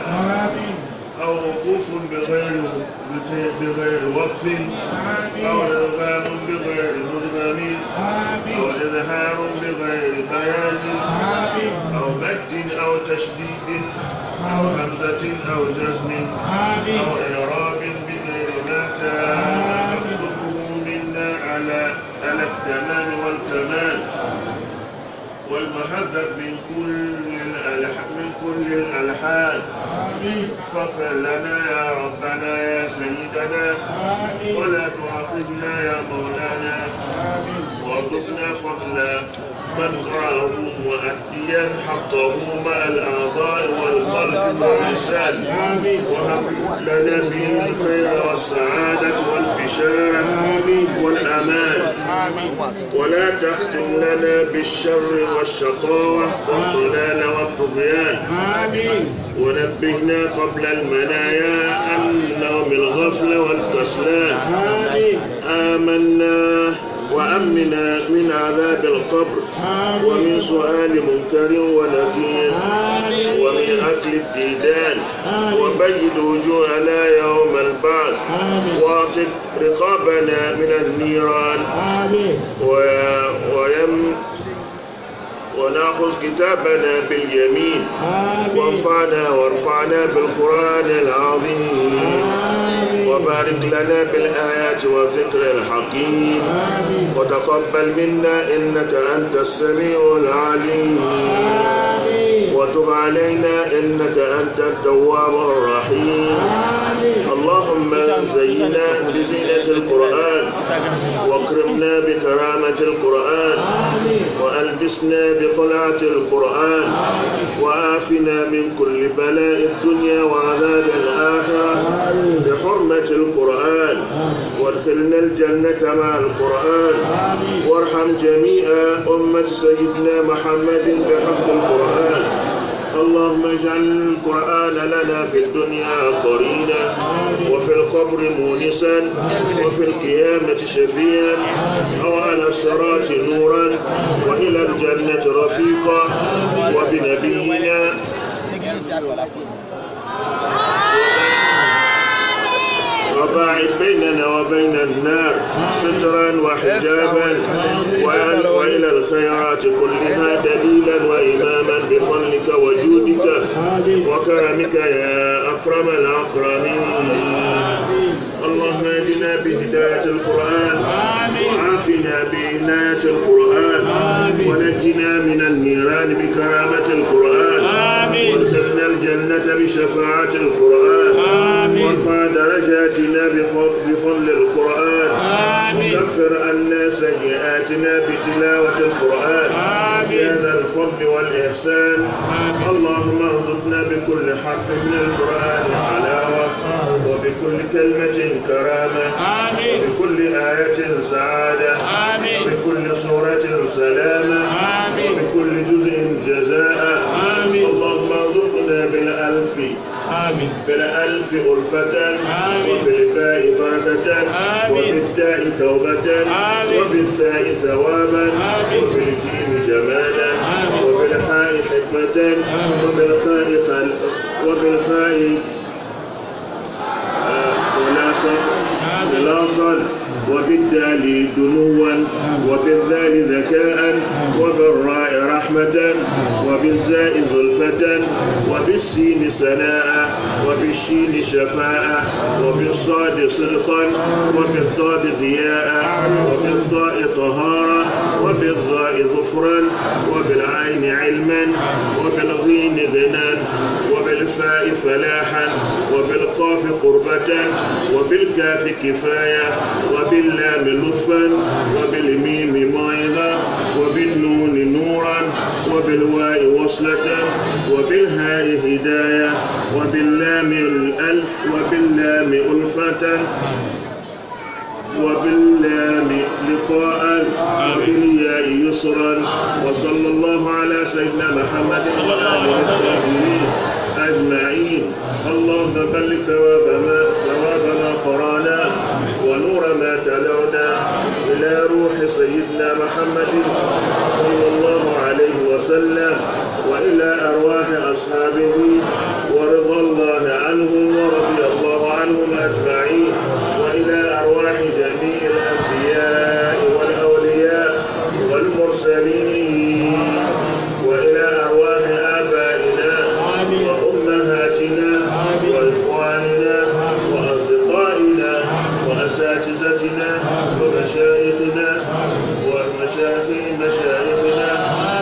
[SPEAKER 8] أو وقوف بغير وقف أو إرغام بغير مدغم أو إظهار بغير بيان أو مد أو تشديد أو همزة أو جزم أو إعراب بغير ما كان فاكتبه منا على التمام والكمال والمهذب من كل الألحان. فاغفر لنا يا ربنا يا سيدنا ولا تعاقبنا يا مولانا وارزقنا فضلا من قرأه مؤديا حقه مع الأعضاء والقلب واللسان وهب لنا به الخير والسعادة والبشارة والأمان ولا تختم لنا بالشر والشقاوة والضلال والطغيان ونبهنا قبل المنايا عن نوم الغفلة والكسلان. آمنا وأمنا من عذاب القبر ومن سؤال منكر ونكير ومن أكل الديدان وبيد وجوهنا يوم البعث واعتق رقابنا من النيران ونأخذ كتابنا باليمين وانفعنا وارفعنا بالقرآن العظيم وبارك لنا بالآيات والذكر الحكيم وتقبل منا إنك أنت السميع العليم وتب علينا إنك أنت التواب الرحيم. اللهم زينا بزينة القرآن واكرمنا بكرامة القرآن وألبسنا بخلعة القرآن وآفنا من كل بلاء الدنيا وعذاب الآخرة بحرمة القرآن وادخلنا الجنة مع القرآن وارحم جميع أمة سيدنا محمد بحق القرآن. اللهم اجعل القرآن لنا في الدنيا قرينا، وفي القبر مونسا، وفي القيامة شفيعا، وعلى الصراط نورا، وإلى الجنة رفيقا، وبنبينا وباعد بيننا وبين النار سترا وحجابا، وإلى الخيرات كلها دليلا وإماما بفضلك وجودك وكرمك يا أكرم الأكرمين. اللهم اهدنا بهداية القرآن، وعافنا بعناية القرآن، ونجنا من النيران بكرامة القرآن، وادخلنا الجنة بشفاعة القرآن، وارفع درجاتنا بفضل القرآن، وكفر عنا سيئاتنا بتلاوة القرآن، يا ذا الفضل والإحسان. اللهم ارزقنا بكل حرف من القرآن حلاوة، وبكل كلمة كرامة، وبكل آية سعادة، وبكل سورة سلامة، وبكل جزء جزاء. اللهم ارزقنا بالألف ألفة، وبالباء بركة، وبالتاء توبة، وبالثاء ثوابا، وبالجيم جمالا، وبالحاء حكمة، وبالخاء خلاصا، وبالدال دنوا، وبالذال ذكاء، وبالراء رحمة، وبالزاء زلفة، وبالسين سناء، وبالشين شفاء، وبالصاد صدقا، وبالضاد ضياء، وبالطاء طهارة، وبالظاء ظفرا، وبالعين علما، وبالغين غنى، وبالفاء فلاحا، وبالقاف قربة، وبالكاف كفاية، وباللام لطفا، وبالميم موعظة، وبالنون نورا، وبالواء وصلة، وبالهاء هداية، وباللام الألف، وباللام ألفة، وباللام لقاء، وبالياء يسرا. وصلى الله على سيدنا محمد وآله الطاهرين أجمعين. اللهم بلغ ثواب ما قرانا، ونور ما تلونا، إلى روح سيدنا محمد صلى الله عليه وسلم، وإلى أرواح أصحابه، ورضا الله عنهم ورضي الله عنهم أجمعين، وإلى أرواح جميع الأنبياء والأولياء والمرسلين، وإلى أرواح آبائنا وأمهاتنا وإخواننا وأصدقائنا وأساتذتنا ومشايخنا ومشايخ مشايخنا،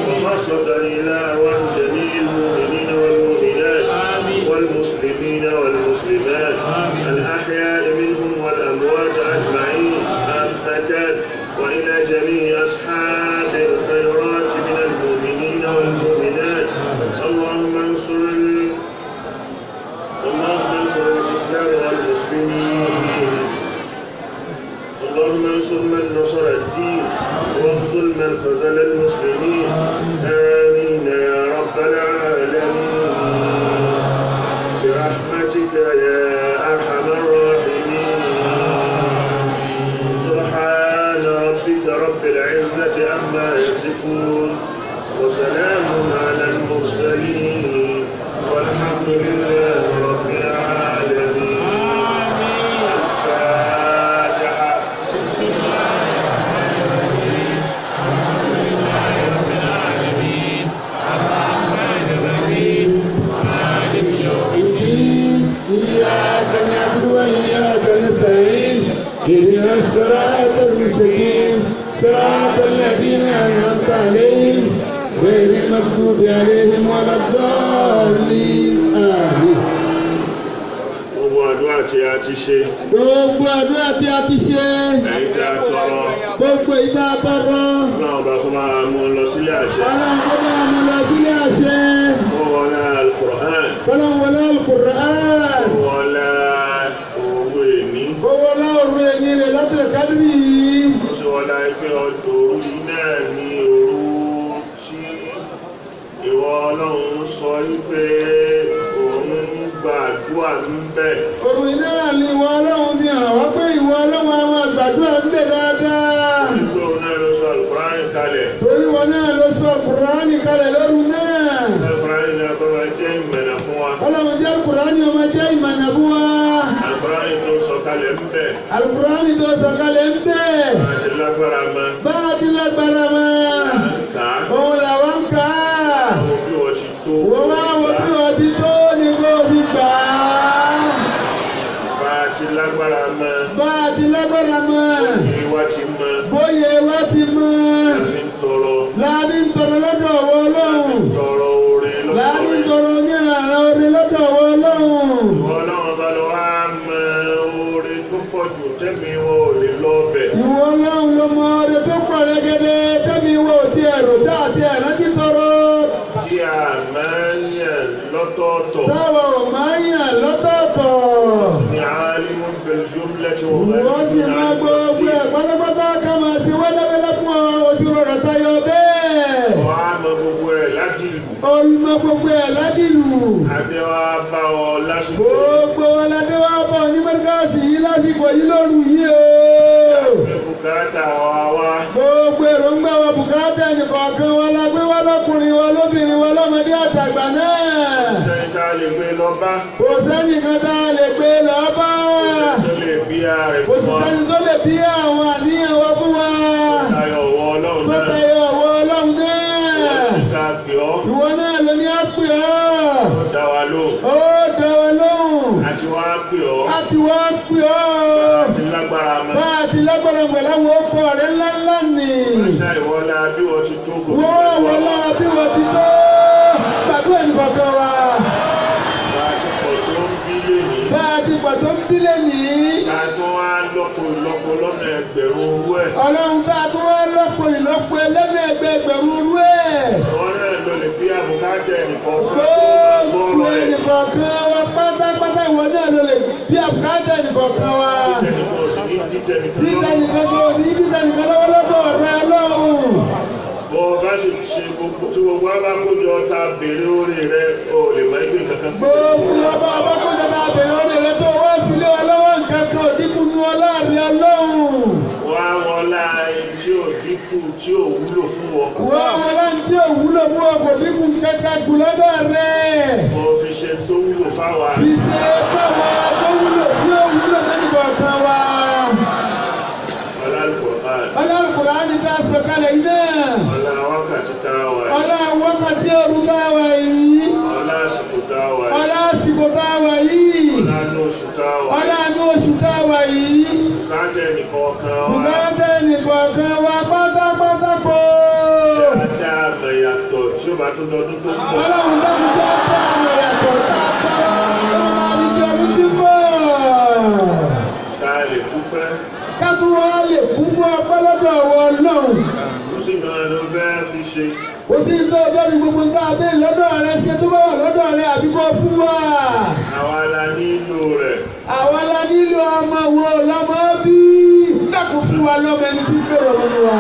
[SPEAKER 8] وخاصة إلى أرواح جميع المؤمنين والمؤمنات والمسلمين والمسلمات الأحياء منهم والأموات أجمعين عامة، وإلى جميع أصحاب الخيرات من المؤمنين والمؤمنات. اللهم انصر الإسلام والمسلمين. اللهم انصر من نصر الدين، واخذل من خذل المسلمين. آمين يا رب العالمين، برحمتك يا أرحم الراحمين. سبحان ربك رب العزة عما يصفون، وسلام على المرسلين، والحمد لله رب العالمين. الفاتحة.
[SPEAKER 9] بسم الله الرحمن الرحيم. الحمد لله رب العالمين، الرحمن الرحيم، مالك يوم الدين،
[SPEAKER 3] إياك نعبد وإياك نستعين، اهدنا الصراط المستقيم، صراط الذين أنعمت عليهم، غير المغضوب عليهم ولا الضالين. آمين.
[SPEAKER 8] Gbogbo àdúrà tí a ti ṣe.
[SPEAKER 4] Gbogbo àdúrà tí a ti ṣe.
[SPEAKER 8] Èyí tá a tọrọ.
[SPEAKER 4] Gbogbo èyí tá a tọrọ.
[SPEAKER 8] Ọlọ́run bá kó máa mú un lọ sílé àṣẹ.
[SPEAKER 4] Ọlọ́run kó máa mú lọ sílé àṣẹ.
[SPEAKER 8] Kó wọlé Al-Qur'an.
[SPEAKER 4] Ọlọ́run wọlé Al-Qur'an.
[SPEAKER 8] Kó wọlé òru èní.
[SPEAKER 4] Kó wọlé òru èní rẹ̀ látìlẹ̀ kádìrì yìí.
[SPEAKER 8] Ó sì wọlé pé òru yìí náà ní òru tí ìwọ Ọlọ́run sọ wípé òun gbàdúrà ń bẹ̀.
[SPEAKER 4] Òru náà ni ìwọ Ọlọ́run fi hàn wá pé ìwọ Ọlọ́run àwọn àgbàdúrà ń bẹ̀ dáadáa.
[SPEAKER 8] Nígbà òun náà ló sọ Àlùkùránì kalẹ̀.
[SPEAKER 4] Torí wọn náà ló sọ Kùránì kalẹ̀ lóru náà.
[SPEAKER 8] Àlùkùránì náà kọ́ máa jẹ́ ìmọ̀nà fún wa.
[SPEAKER 4] Ọlọ́run jẹ́ Kùránì ó máa jẹ́ ìmọ̀nà fún wa.
[SPEAKER 8] Àlùkùránì tó sọ kalẹ̀ ń bẹ̀.
[SPEAKER 4] Àlùkùránì tó sọ kalẹ̀ ń bẹ̀.
[SPEAKER 8] Bá a ti lágbára mọ́.
[SPEAKER 4] Bá a ti lágbára mọ́. Òun làwọn ń kà á.
[SPEAKER 8] Àwọn bí wọ́n ti tó.
[SPEAKER 4] Wọ́n wá wo bí wọ́n ti tó ní kó fi gbà á.
[SPEAKER 8] Bá a ti lágbára mọ́.
[SPEAKER 4] Bá a ti lágbára mọ́.
[SPEAKER 8] Bóyá wa ti mọ́.
[SPEAKER 4] Bóyá wa ti mọ́.
[SPEAKER 8] Láti ń tọrọ.
[SPEAKER 4] Láti ń tọrọ lọ́dọ̀ ọwọ́ Ọlọ́run.
[SPEAKER 8] Tọrọ oore lọ́dọ̀ rẹ̀.
[SPEAKER 4] Láti ń tọrọ ní àrà oore lọ́dọ̀ ọwọ́ Ọlọ́run.
[SPEAKER 8] Ìwọ Ọlọ́run bá lọ wá mọ oore tó pọ̀ jù tẹ́mi wọn ò lè lọ bẹ̀.
[SPEAKER 4] Ìwọ Ọlọ́run ló mọ oore tó pọ̀ rẹ́gẹ́dẹ́ tẹ́mi wọn ò tiẹ̀ rò tá àti ẹ̀ rántí tọrọ.
[SPEAKER 8] Tí a máa ń yàn lọ́tọ̀ọ̀tọ̀.
[SPEAKER 4] Táwa ò máa ń yàn lọ́tọ̀ọ̀tọ̀.
[SPEAKER 8] Ní alimun bil jumlati wa
[SPEAKER 4] Wọ́n sì máa gbogbo ẹ̀ pátápátá ká máa ṣe wẹ́lẹ́wẹ́lẹ́ fún ọ ojú rọrọ̀ tayọ bẹ́ẹ̀.
[SPEAKER 8] Wọ́n á mọ gbogbo ẹ̀ ládìlú.
[SPEAKER 4] Olùmọ gbogbo ẹ̀ ládìlú.
[SPEAKER 8] Adé wa bá ọ lásìkò.
[SPEAKER 4] Gbogbo ọlọ́dẹ wa bọ̀ ní mẹ́tíkàsì yìí lásìkò yìí lóru yìí o.
[SPEAKER 8] Ṣé bùkátà wa wá?
[SPEAKER 4] Gbogbo èròǹgbà wa bùkátà ẹnìkọ̀ọ̀kan wa la gbé wá lọ́kùnrin wa lóbìnrin wa lọ́mọdé àtàgbà náà.
[SPEAKER 8] Kò sẹ́ni tá a lè gbé lọ bá.
[SPEAKER 4] Kò sẹ́nìkan tá a lè gbé lọ bá.
[SPEAKER 8] Kò sẹ́ni tó lè bí ara rẹ̀
[SPEAKER 4] Kò
[SPEAKER 8] fún
[SPEAKER 4] sì
[SPEAKER 8] wa.
[SPEAKER 4] sẹ́ni tó lè bí àwọn àníyàn wa fún wa.
[SPEAKER 8] Tayọ ọwọ́ Ọlọ́run
[SPEAKER 4] Tó
[SPEAKER 8] náà.
[SPEAKER 4] tayọ ọwọ́ Ọlọ́run náà.
[SPEAKER 8] Ká pè ọ́.
[SPEAKER 4] Ìwọ náà ló ní á pè ọ́.
[SPEAKER 8] Ó dá wa lóhùn.
[SPEAKER 4] Ó dá wa lóhùn.
[SPEAKER 8] Àti wá pè ọ́.
[SPEAKER 4] A ti wá pè ọ́.
[SPEAKER 8] Àti lágbára mọ́.
[SPEAKER 4] Bá a ti lágbára pẹ̀lú àwọn ọkọ rẹ̀ ńláńlá nì.
[SPEAKER 8] Ṣé ìwọ́lá bí wọ́n ti tó kò ní
[SPEAKER 4] Wọ́n wọlá bí wọ́n ti tó. Gbàdúrà ẹnìkọ̀ọ̀kan wa.
[SPEAKER 8] Bá a ti pọ̀ tó ń bí lénìí.
[SPEAKER 4] Bá a ti pọ̀ tó ń bílẹ̀ nìí.
[SPEAKER 8] Ká tó wá lọ́pọ̀ ìlọ́po lọ́nà ẹgbẹ̀rún owó ẹ̀.
[SPEAKER 4] Ọlọ́run tá a tún wá lọ́pọ̀ ìlọ́po ẹlẹ́nà ẹgbẹ̀rún orú ẹ̀.
[SPEAKER 8] Ìwọ náà ló lè bí àbùkátà ẹnìkọ̀ọ̀kan
[SPEAKER 4] Gbogbo
[SPEAKER 8] gbọ́rọ̀ ẹ̀.
[SPEAKER 4] ẹnìkọ̀ọ̀kan wa pátápátá ìwọ náà ló lè bí àbùkátà ẹnìkọ̀ọ̀kan wa.
[SPEAKER 8] Tẹnìkan ò sì ní dí
[SPEAKER 4] Tí
[SPEAKER 8] tẹnìkan lọ́wọ́.
[SPEAKER 4] tẹnìkan kò ní bí tẹnìkan lọ́wọ́ lọ́dọ̀ ọ̀rẹ́ Ọlọ́run.
[SPEAKER 8] Bọ́ ọ bá sì ṣe gbogbo tí gbogbo wa bá kójọ ta béèrè orí rẹ o lè mọ ẹgbẹ́ kankan.
[SPEAKER 4] Gbogbo ọba ọba kójọ ta bèrè orí rẹ tó wá filé wa lọ́wọ́ nǹkan kan ò dínkù ní ọlá rẹ Ọlọ́run.
[SPEAKER 8] Wá wọlá tí ò dínkù tí ò wúlò fún wọn.
[SPEAKER 4] Wọ́n wọlá tí ò wúlò fún ọ kò dínkù kankan kù lọ́dọ̀ rẹ.
[SPEAKER 8] Mo fi ṣe tó wúlò fáwa.
[SPEAKER 4] Fi ṣe fáwa tó wúlò tí ó wúlò lẹ́nìkọ̀ọ̀kan wa.
[SPEAKER 8] Ọlá Al-Qur'an.
[SPEAKER 4] Ọlá Al-Qur'ani tá a sọ kalẹ̀ yìí náà.
[SPEAKER 8] Ọlá wákàtí tá a wà yìí.
[SPEAKER 4] Ọlá wákàtí òru tá a wà yìí.
[SPEAKER 8] Ọlá àsìkò tá a wà yìí.
[SPEAKER 4] Ọlá àsìkò tá a wà yìí.
[SPEAKER 8] Ọlá inú oṣù tá a wà yìí.
[SPEAKER 4] Ọlá inú oṣù tá a wà yìí.
[SPEAKER 8] Bùkátà ẹnìkọ̀ọ̀kan wa.
[SPEAKER 4] Bùkátà ẹnìkọ̀ọ̀kan wa pátápátá kò.
[SPEAKER 8] Dáadáa mọ̀ yàtọ̀ tí ó bá tó dọdún tó ń bọ̀.
[SPEAKER 4] Ọlọ́run dákun jẹ́ ká àmọ̀ yàtọ̀ tá a tọrọ tó máa ní di ọdún tí ń bọ̀.
[SPEAKER 8] Ká lè dúpẹ́.
[SPEAKER 4] Ká tún wá lè kún fún ọpẹ́ lọ́dọ̀ ọwọ́ Ọlọ́run.
[SPEAKER 8] Kò sí nǹkan ló fẹ́ fi ṣe.
[SPEAKER 4] Kò sí ní tó ọjọ́ ní gbogbo tá a bẹ́ẹ̀ lọ́dọ̀ rẹ ṣe tó bá wà lọ́dọ̀ rẹ àbí kó fún wa.
[SPEAKER 8] Àwa la nílò rẹ̀.
[SPEAKER 4] Àwa la nílò ọmọ wo lọ́mọ bí. Dákun fún wa lọ́mọ ẹni tí ń fèrè ọmọ wa.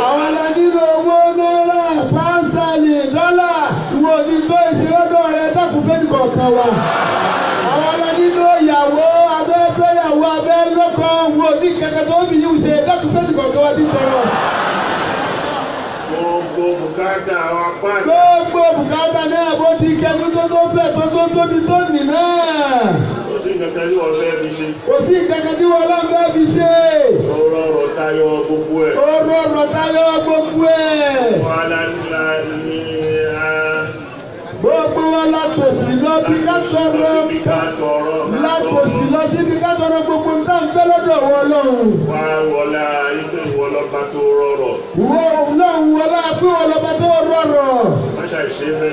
[SPEAKER 4] Àwa la nílò owó náírà, pásítálì, dọ́là, ìwọ ní tó ìṣe lọ́dọ̀ rẹ dákun fẹ́ nìkọ̀ọ̀kan wa. Àwa la nílò ìyàwó abẹ́fẹ́yàwó abẹ́ lọ́kọ wo ní kẹ̀kẹ́ tó fi yíw ṣe dákun fẹ́ nìkọ̀ọ̀kan wa ti tọrọ.
[SPEAKER 8] Gbogbo bùkátà wa pàdé.
[SPEAKER 4] Gbogbo bùkátà náà bó ti kẹnu tó tó fẹ̀ tó tó tóbi tó nì náà.
[SPEAKER 8] Kò sí nǹkan tí wọ́n fẹ́ fi ṣe.
[SPEAKER 4] Kò sí nǹkan tí wọ́n lọ́n fẹ́ fi ṣe.
[SPEAKER 8] Ó rọrọ̀ tayọ gbogbo ẹ̀.
[SPEAKER 4] Ó rọrọ̀ tayọ gbogbo ẹ̀.
[SPEAKER 8] Wọ́n á la ní a.
[SPEAKER 4] Gbogbo wa la tòsí lọ bí ká sọ̀rọ̀ la tòsí lọ síbi ká sọ̀rọ̀ gbogbo nǹkan fẹ́ lọ́dọ̀ wọ Ọlọ́run.
[SPEAKER 8] Wá wọlá ife ìwọ lọ́ba tó rọrọ̀.
[SPEAKER 4] Ìwọ Ọlọ́run wọlá pé wọ́n lọ́ba tó rọrọ̀.
[SPEAKER 8] Má ṣàìṣe fẹ́.